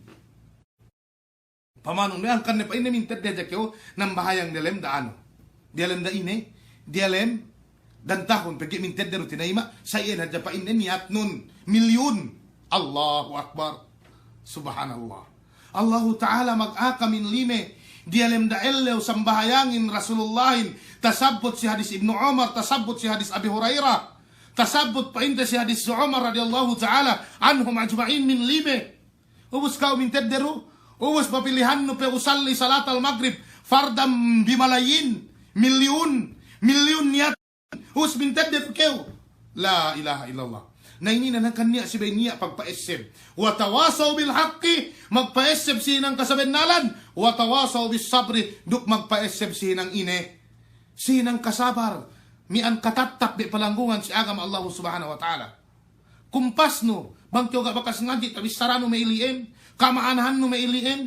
Pamanun, me' angkan ne pa'inne mintedde hadja kew nambahayang diyalem da anu. Diyalem da ine, diyalem dan tahun, pegge' mintedde du tinayima', sa iyan hadja pa'inne niyatnun milyun. Allahu Akbar. Subhanallah. Allahu Ta'ala magaka min lime, diyalem da ellew sambahayangin Rasulullahin, tasabbut si hadis Ibnu Umar, tasabbut si hadis Abi Hurairah, tasabbut pa'inte si hadis Umar radiyallahu ta'ala anhum ajma'in min lime. Ubus kew mintedde du, ubus papilihannu pe usalli salatal magrib fardan bimalayin, milyun, milyun niyat, ubus mintedde du kew. La ilaha illallah. Na inin ne hangkan niya' subey niya' pagpa'esseb. Wa tawasaw bil haqqi, magpa'esseb si hinang kasabennalan. Wa tawasaw bis sabri, duk magpa'esseb si hinang ine, si hinang kasabar. Mi'an katattap bi palanggungan si agama Allahu Subhanahu wa Ta'ala. Kumpasnu, bang kew ga' bakas ngadji', tabissaranu me' ili'en, kama'anahannu me' ili'en.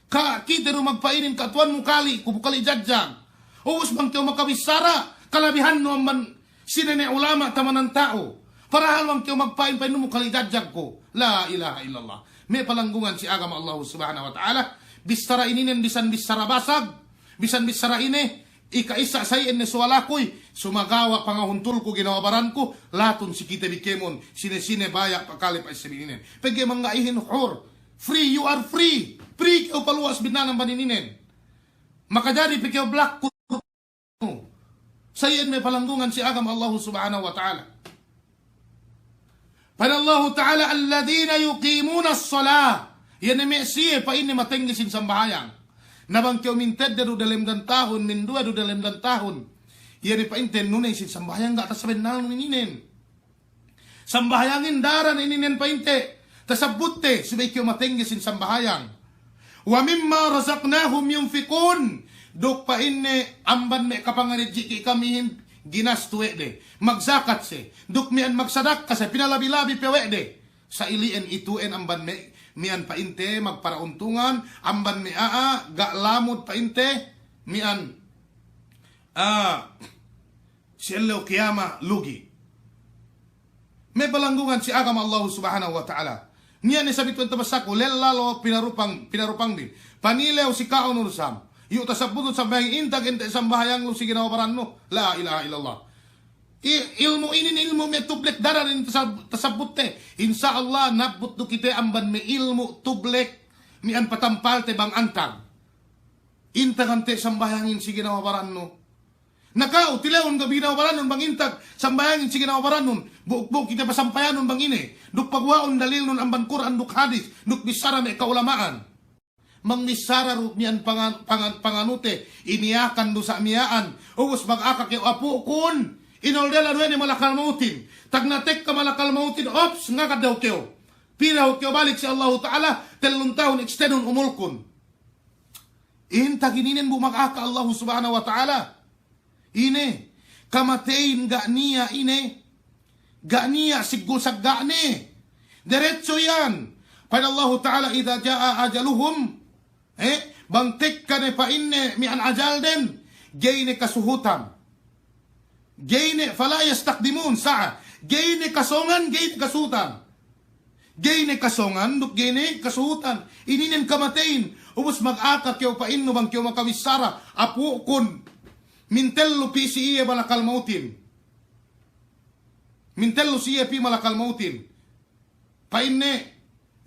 Ka' kite du magpa'inin, ka' tuwannu kali', ku bu kali' jajjag. Ubus bang kew makabissara, kalabihannu amban sinene' ulama' tamanan ta'u. Padahal bang kew magpa'in, pa'innu bu kali' jajjag ku. La ilaha illallah. Me' palanggungan si agama Allahu Subhanahu wa Ta'ala, bissara ininen bisan bissara basag, bisan bissara ine, Ika'issa sa iyan ne suwalakuy, sumagawa' pangahuntulku ginawa baranku, latun si kite bi kēmon, sine-sine baya' pakale pa'esseb ininen. Pegge' mangga'ihin hur, free, you are free. Free kew paluwas binanam banininen. Makajari pe kew black ku. Sa iyan me' palanggungan si agama Allahu Subhanahu wa Ta'ala. Pa'in Allahu Ta'ala, "Alladhina yuqimunas salah." Iye ne me' siye pa'inne matengge sin sambahayang. Na bang kew mintedde du diyalem dan tahun, minduwe du diyalem dan tahun. Iye ne pa'inte nuney sin sambahayang ga' tasabennalnu ininen. Sambahayangin daran ininen pa'inte. Tasabbutte, subey kew matengge sin sambahayang. "Wa mimma razaqnahum yunfiqun." Duk pa'inne amban me' kapangadji' kamihin ginastu we' de. Magzakat siye. Duk mi'an magsadakka siye, pinalabi-labi pe we' de. Sa ili'en itu'en amban me', mi'an pa'inte magparauntungan, amban me' a'a, ga' lamud pa'inte, mi'an, ah, si ellew kiyama lugi'. Me' palanggungan si agama Allahu Subhanahu wa Ta'ala. Niya' ne sabitun tabassaku, lella lo pinarupang, pinarupang bi. Panilew si ka'u nurusam. Yu' tasabbutun sambahayang intag ente' sambahayang lu si ginawa barannu. La ilaha illallah. I-, ilmu' inin ilmu' me' tublek daran in tasab-, tasabbutte. Insya Allah nabbut du kite amban me' ilmu' tublek mi'an patampalte bang antag. Intag ante' sambahayangin si ginawa barannu. Na ka'u, tilewun ga' bi ginawa barannun bang intag sambahayangin si ginawa barannun, bu'-, bu' kite pasampayanun bang ine, duk paguwa'un dalilnun amban Kur'an duk hadis, duk bissara me' ka'ulama'an. Bang bissara du mi'an pangan-, pangan-, panganute, iniyakan du sa' miya'an, ubus magaka kew apu'kun, inoldela du we' ne malakal mautin, tagna' tekka malakal mautin, ops, ngagad daw kew. Pī daw kew balik si Allahu Ta'ala, tellun tahun extendun umulkun. Intag ininen bu magaka Allahu Subhanahu wa Ta'ala. Ine, kamateyin ga' niya' ine, ga' niya' siggul sagga'ne. Derecho iyan. Pa'in Allahu Ta'ala, "Idha ja'a ajaluhum." Eh, bang tekka ne pa'inne mi'an ajalden, ga'i ne kasuhutan. Ga'i ne, fala yastaqdimun sa'a. Ga'i ne kasongan, ga'i ne kasuhutan. Ga'i ne kasongan, duk ga'i ne kasuhutan. Ininen kamateyin. Ubus magaka kew pa'innu bang kew makabissara, apu'kun. Mintellu pī si iye malakal mautin. Mintellu si iye pī malakal mautin. Pa'inne,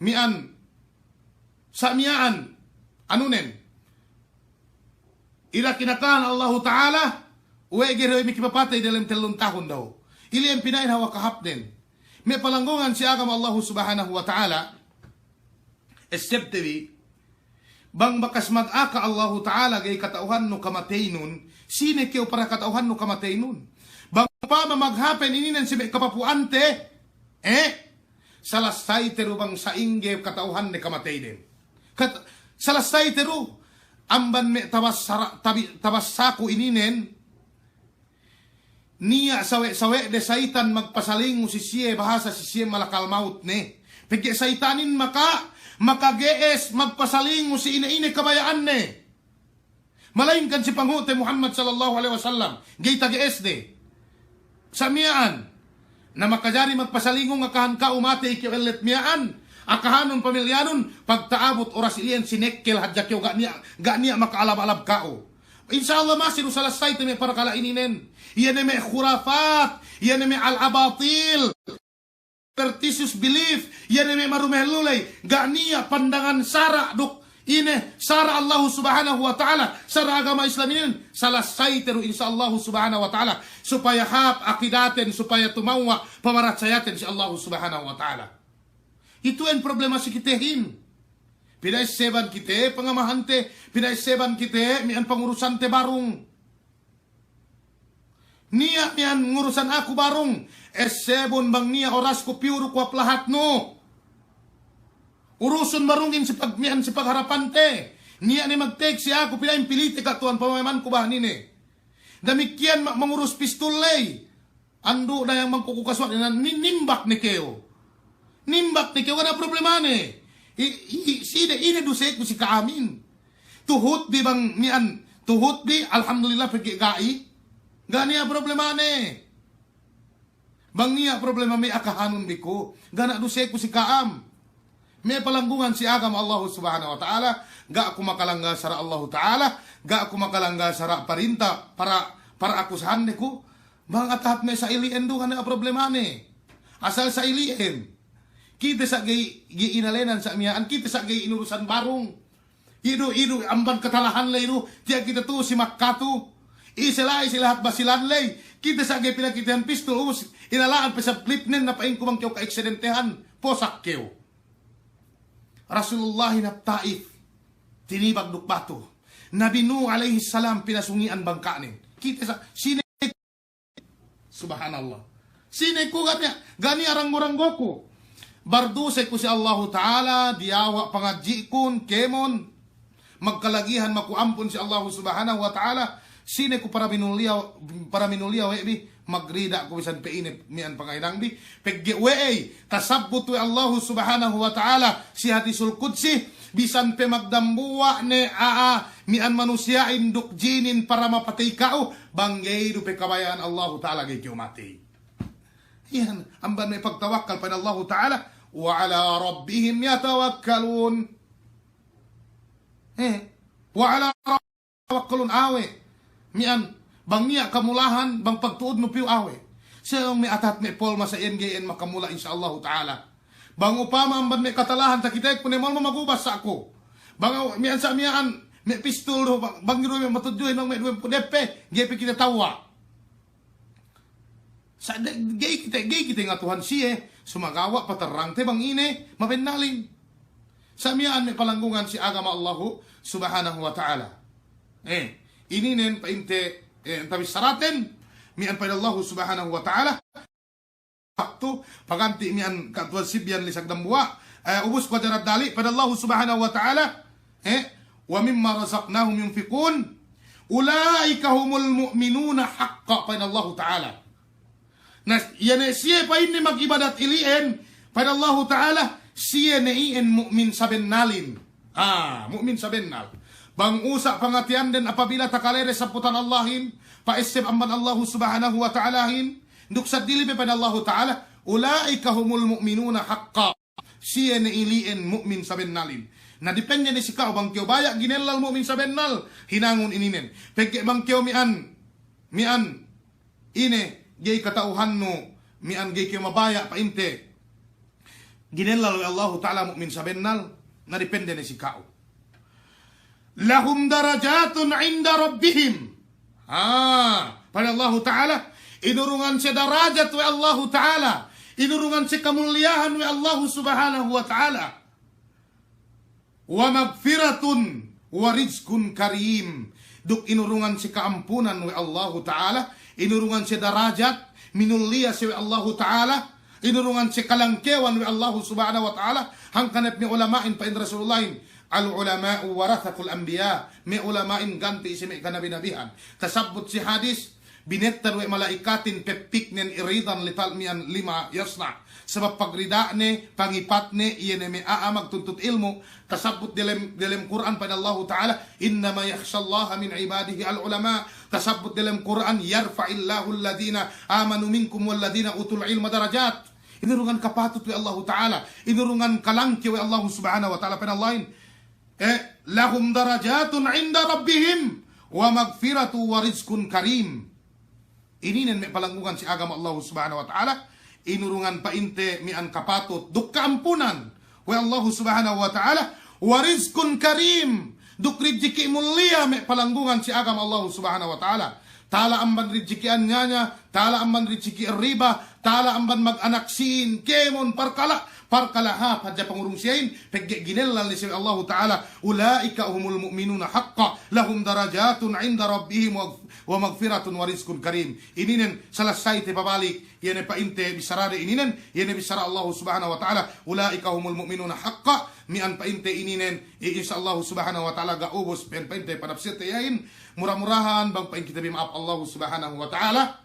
mi'an, sa' miya'an, anunen. Ila kinakahan Allahu Ta'ala, we' ga'i du we' mikipapatey diyalem tellun tahun daw. Ili'en pina'in hawal kahāpnen. Me' palanggungan si agama Allahu Subhanahu wa Ta'ala, essebte bi, bang bakas magaka Allahu Ta'ala ga'i kata'uhannu kamateynun, sine kew para kata'uhannu kamateynun. Bang upama maghappen ininen si me' kapapu'ante, eh, Salasayte du bang sa'ingge kata'uhanne kamateyden. Kat-, salasayte du, amban me' tabassara-, tabi-, tabassaku ininen, niya' sawe'-sawe'de sayitan magpasalingu si siye, bahasa si siye malakal maut ne. Pegge' sayitanin maka, makage'es magpasalingu si ine-ine kabaya'anne. Malayingkan si panghu'te Muhammad sallallahu alaihi wasallam, ga'i tage'esde. Sa' miya'an, na makajari magpasalingu ngakahan ka'u matey kew ellet miya'an, akahanun pamilyanun, pagta'abut oras ili'en sinekkel hadja kew ga' niya', ga' niya' maka'alab-alab ka'u. Insya Allah masi du salasayte me' parakala' ininen. Iye ne me' khurafat, iye ne me' al-abatil. Superstitious belief, iye ne me' marumehellu ley, ga' niya' pandangan sara' duk ine, sara' Allahu Subhanahu wa Ta'ala, sara' agama Islam inin, salasayte du insya Allahu Subhanahu wa Ta'ala, supaya hāp akidaten, supaya tumewwa' pamaratsayaten si Allahu Subhanahu wa Ta'ala. Itu'en problema si kitehin. Pina'esseban kite pangamahante, pina'esseban kite mi'an pangurusante barung. Niya' mi'an ngurusan aku barung, essebun bang niya' orasku piyu du ku hap lahatnu. Urusun barungin si pag-, mi'an si pagharapante. Niya' ne magteg si aku, pina'in pilite ka' tuwan pamayamanku bahanine. Damikkiyan ma-, mangurus pistul ley. Andu' dayang bang ku kasuwat, ni-, nimbak ne kew. Nimbak ne kew, ga' niya' problemane. I, i, sine, ine duseku si ka'amin. Tuhutbi bang mi'an, tuhutbi, alhamdulillah, pegge' ga'i. Ga' niya' problemane. Bang niya' problema me' akahanun bi ku, ga' niya' duseku si ka'am. Me' palanggungan si agama Allahu Subhanahu wa Ta'ala, ga' ku makalanggal sara' Allahu Ta'ala, ga' ku makalanggal sara' parinta, para, para aku sahande ku, bang atahat me' sa'ili'en du ga' niya' problemane. Asal sa'ili'en. Kite sa' ga'i, ga'i inalenan sa' miya'an, kite sa' ga'i inurusan barung. Idu, idu, amban katalahan ley du, tiya' kite tu'u si Makka tu. Ise la'i si lahat Basilan ley, kite sa' ga'i pinakitehan pistul, ubus inala'an pe sab clip nen, na pa'inku bang kew ka'eksidentehan, posak kew. Rasulullahin hap Taif, tinibag duk batu. Nabi Nuh alayhis salam pinasungi'an bangka'nen. Kite sa', sine Subhanallah. Sine ku ga' niya', ga' niya' ranggo-ranggoku. Barduse ku si Allahu Ta'ala, diyawa' pangadji'kun, kēmon. Magkalagihan maku ampun si Allahu Subhanahu wa Ta'ala. Sine ku para minulliya, para minulliya we' bi, magrida' ku bisan pe ine mi'an pangahinang bi. Pegge' we'ey, tasabbut we' Allahu Subhanahu wa Ta'ala, si hadisul qudsi, bisan pe magdambuwa' ne a'a, mi'an manusiya'in duk jinin para mapatey ka'u, bang ga'i du pe kabaya'an Allahu Ta'ala ga'i kew matey. Iyan, amban me' pagtawakkal pa'in Allahu Ta'ala, "Wa 'ala rabbihim yatawakkalun." Eh, "Wa 'ala rabbihim yatawakkalun," awe'. Mi'an, bang niya' kamulahan, bang pagtu'udnu piyu awe'. Seyong me' atahat me' pol masa iyan ga'i iyan makamula insya Allahu Ta'ala. Bang upama amban me' katalahan takiteku ne mol magubas sa' ku. Bang mi'an sa' mi'an me' pistul du, bang, bang du me' matudjuhin, bang me' duwempū' deppe, ga'i pe kite tewwa'. Sa' de-, ga'i kite, ga'i kite ngatuhan siye, sumagawa' patarrangte bang ine mabennalin. Sa' miya'an me' palanggungan si agama Allahu Subhanahu wa Ta'ala. Eh, ininen pa'inte, eh, tabissaraten, mi'an pa'in Allahu Subhanahu wa Ta'ala, waktu, paganti' mi'an katuwan sibyan lisag dambuwa', eh, ubus ku ajaran dali', pa'in Allahu Subhanahu wa Ta'ala, eh, "Wa mimma razaqnahum yunfiqun, ulaika humul mu'minuna haqqa," pa'in Allahu Ta'ala. Na, iye ne siye pa'inne magibadat ili'en, pa'in Allahu Ta'ala, siye ne iyan mu'min sabennalin. Ah, mu'min sabennal. Bang usa' pangatiyanden apabila takalede saputan Allahin, pa'esseb amban Allahu Subhanahu wa Ta'alahin, duk seddili pe pa'in Allahu Ta'ala, "Ulaika humul mu'minuna haqqa." Siye ne ili'en mu'min sabennalin. Na depende ne si ka'u bang kew baya' ginellal mu'min sabennal, hinangun ininen. Pegge' bang kew mi'an, mi'an, ine, ga'i kata'uhannu, mi'an ga'i kew mabaya' pa'inte ginellal we' Allahu Ta'ala mu'min sabennal, na depende ne si ka'u. "Lahum darajatun 'inda rabbihim." Ha, pa'in Allahu Ta'ala, inurungan siye darajat we' Allahu Ta'ala, inurungan siye kamulliyahan we' Allahu Subhanahu wa Ta'ala. "Wa maghfiratun wa rizqun karim." Duk inurungan siye ka'ampunan we' Allahu Ta'ala, inurungan siye darajat, minulliya siye we' Allahu Ta'ala, Inurungan si kalangkewan we' Allahu Subhanahu wa Ta'ala, hangkan hep me' ulama'in pa'in Rasulullahin, "Al-ulama'u warathatul anbiya." Me' ulama'in ganti' si me' kanabi-nabihan. Tasabbut si hadis, binettad we' mala'ikatin peppiknen iridan li tal-, mi'an lima yasna'. Sabab pagrida'ne, pangipatne, iye ne me' a'a magtuntut ilmu'. Tasabbut delem, delem Kur'an pa'in Allahu Ta'ala, "Innama yakhshallaha min ibadihil ulama." Tasabbut delem Kur'an, "Yarfa'illahul ladhina amanu minkum wal ladhina utul ilma darajat." Inurungan kapatut we' Allahu Ta'ala. Inurungan kalangke we' Allahu Subhanahu wa Ta'ala. Pa'in Allahin, eh, "Lahum darajatun 'inda rabbihim wa maghfiratu wa rizqun karim." Ininen me' palanggungan si agama Allahu Subhanahu wa Ta'ala, inurungan pa'inte mi'an kapatut duk ka'ampunan we' Allahu Subhanahu wa Ta'ala, wa rizqun karim, duk rijiki' muliya me' palanggungan si agama Allahu Subhanahu wa Ta'ala. Tala amban rijiki' anyaya, tala amban rijiki' riba, tala amban mag-anak sīn, kēmon parkala', parkala' hāp hadja pangurung siyehin, pegge' ginellal ne siye we' Allahu Ta'ala, "Ula'ika humul mu'minuna haqqa, lahum darajatun 'inda rabbihim wa, wa maghfiratun wa rizqun karim." Ininen, salasayte pabalik, iye ne pa'inte bissarade ininen, iye ne bissara Allahu Subhanahu wa Ta'ala, "Ula'ika humul mu'minuna haqqa," mi'an pa'inte ininen, i-, insya Allahu Subhanahu wa Ta'ala ga' ubus, pa'in pa'inte panapsirte iyehin, mura-murahan, bang pa'in kite bi ma'ap Allahu Subhanahu wa Ta'ala.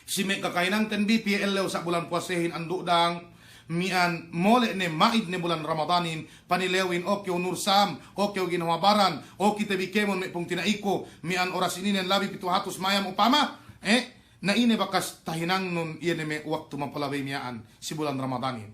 Si me' kakahinangten bi, piye ellew sa' bulan puwasehin andu' dang, mi'an mole' ne ma'id ne bulan Ramadanin, panilewin, o kew Nur Sam, o kew Ginhawa Baran, o kite bi kēmon me' pungtina'iku, mi'an oras ininen labi pitu hatus mayam upama, eh, na ine bakas tahinangnun iye ne me' waktu mapalabey miya'an si bulan Ramadanin.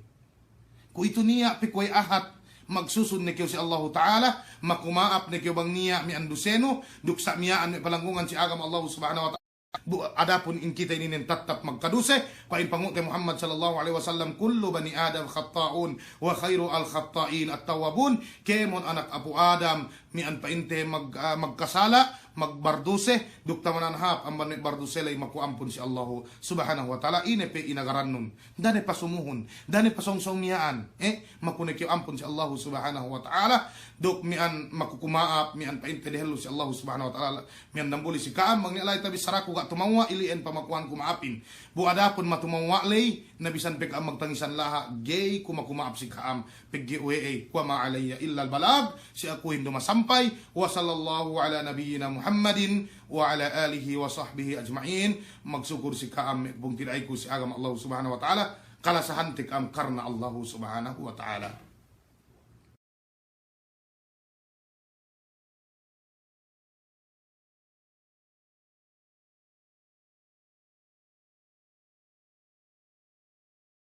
Kuwe'itu niya' pe kuwe' ahad, magsusun ne kew si Allahu Ta'ala, makuma'ap ne kew bang niya' mi'an dusenu, duk sa' miya'an me' palanggungan si agama Allahu Subhanahu wa Ta'ala. Bu, adapun in kite ininen tattap magkaduse, pa'in pangu'te Muhammad sallallahu alaihi wasallam, "Kullu bani Adam khatta'un, wa khairul khatta'in at-tawwabun." Kēmon anak apu' Adam, mi'an pa'inte mag-, ah, magkasala', magbarduse, duk tamanan hāp amban me' barduse ley maku ampun si Allahu Subhanahu wa Ta'ala, ine pe inagarannun. Da'a ne pasumuhun, da'a ne pasongsong miya'an, eh, maku ne kew ampun si Allahu Subhanahu wa Ta'ala, duk mi'an maku kuma'ap, mi'an pa'inte dehellu si Allahu Subhanahu wa Ta'ala, mi'an nambuli si ka'am, bang niya' la'i tabissaraku ga' tumewwa', ili'en pamakuhanku ma'apin. Bu adapun matumewwa' ley, na bisan pe ka'am magtangisan laha', ga'i ku maku ma'ap si ka'am, pegge' we'ey, wa ma alayya illal balag, si akuhin du masampay, wa sallallahu ala nabiyyina Muhammadin, wa ala alihi wa sahbihi ajma'in, magsukur si ka'am me' pungtina'iku si agama Allahu Subhanahu wa Ta'ala, kalasahante ka'am karna Allahu Subhanahu wa Ta'ala.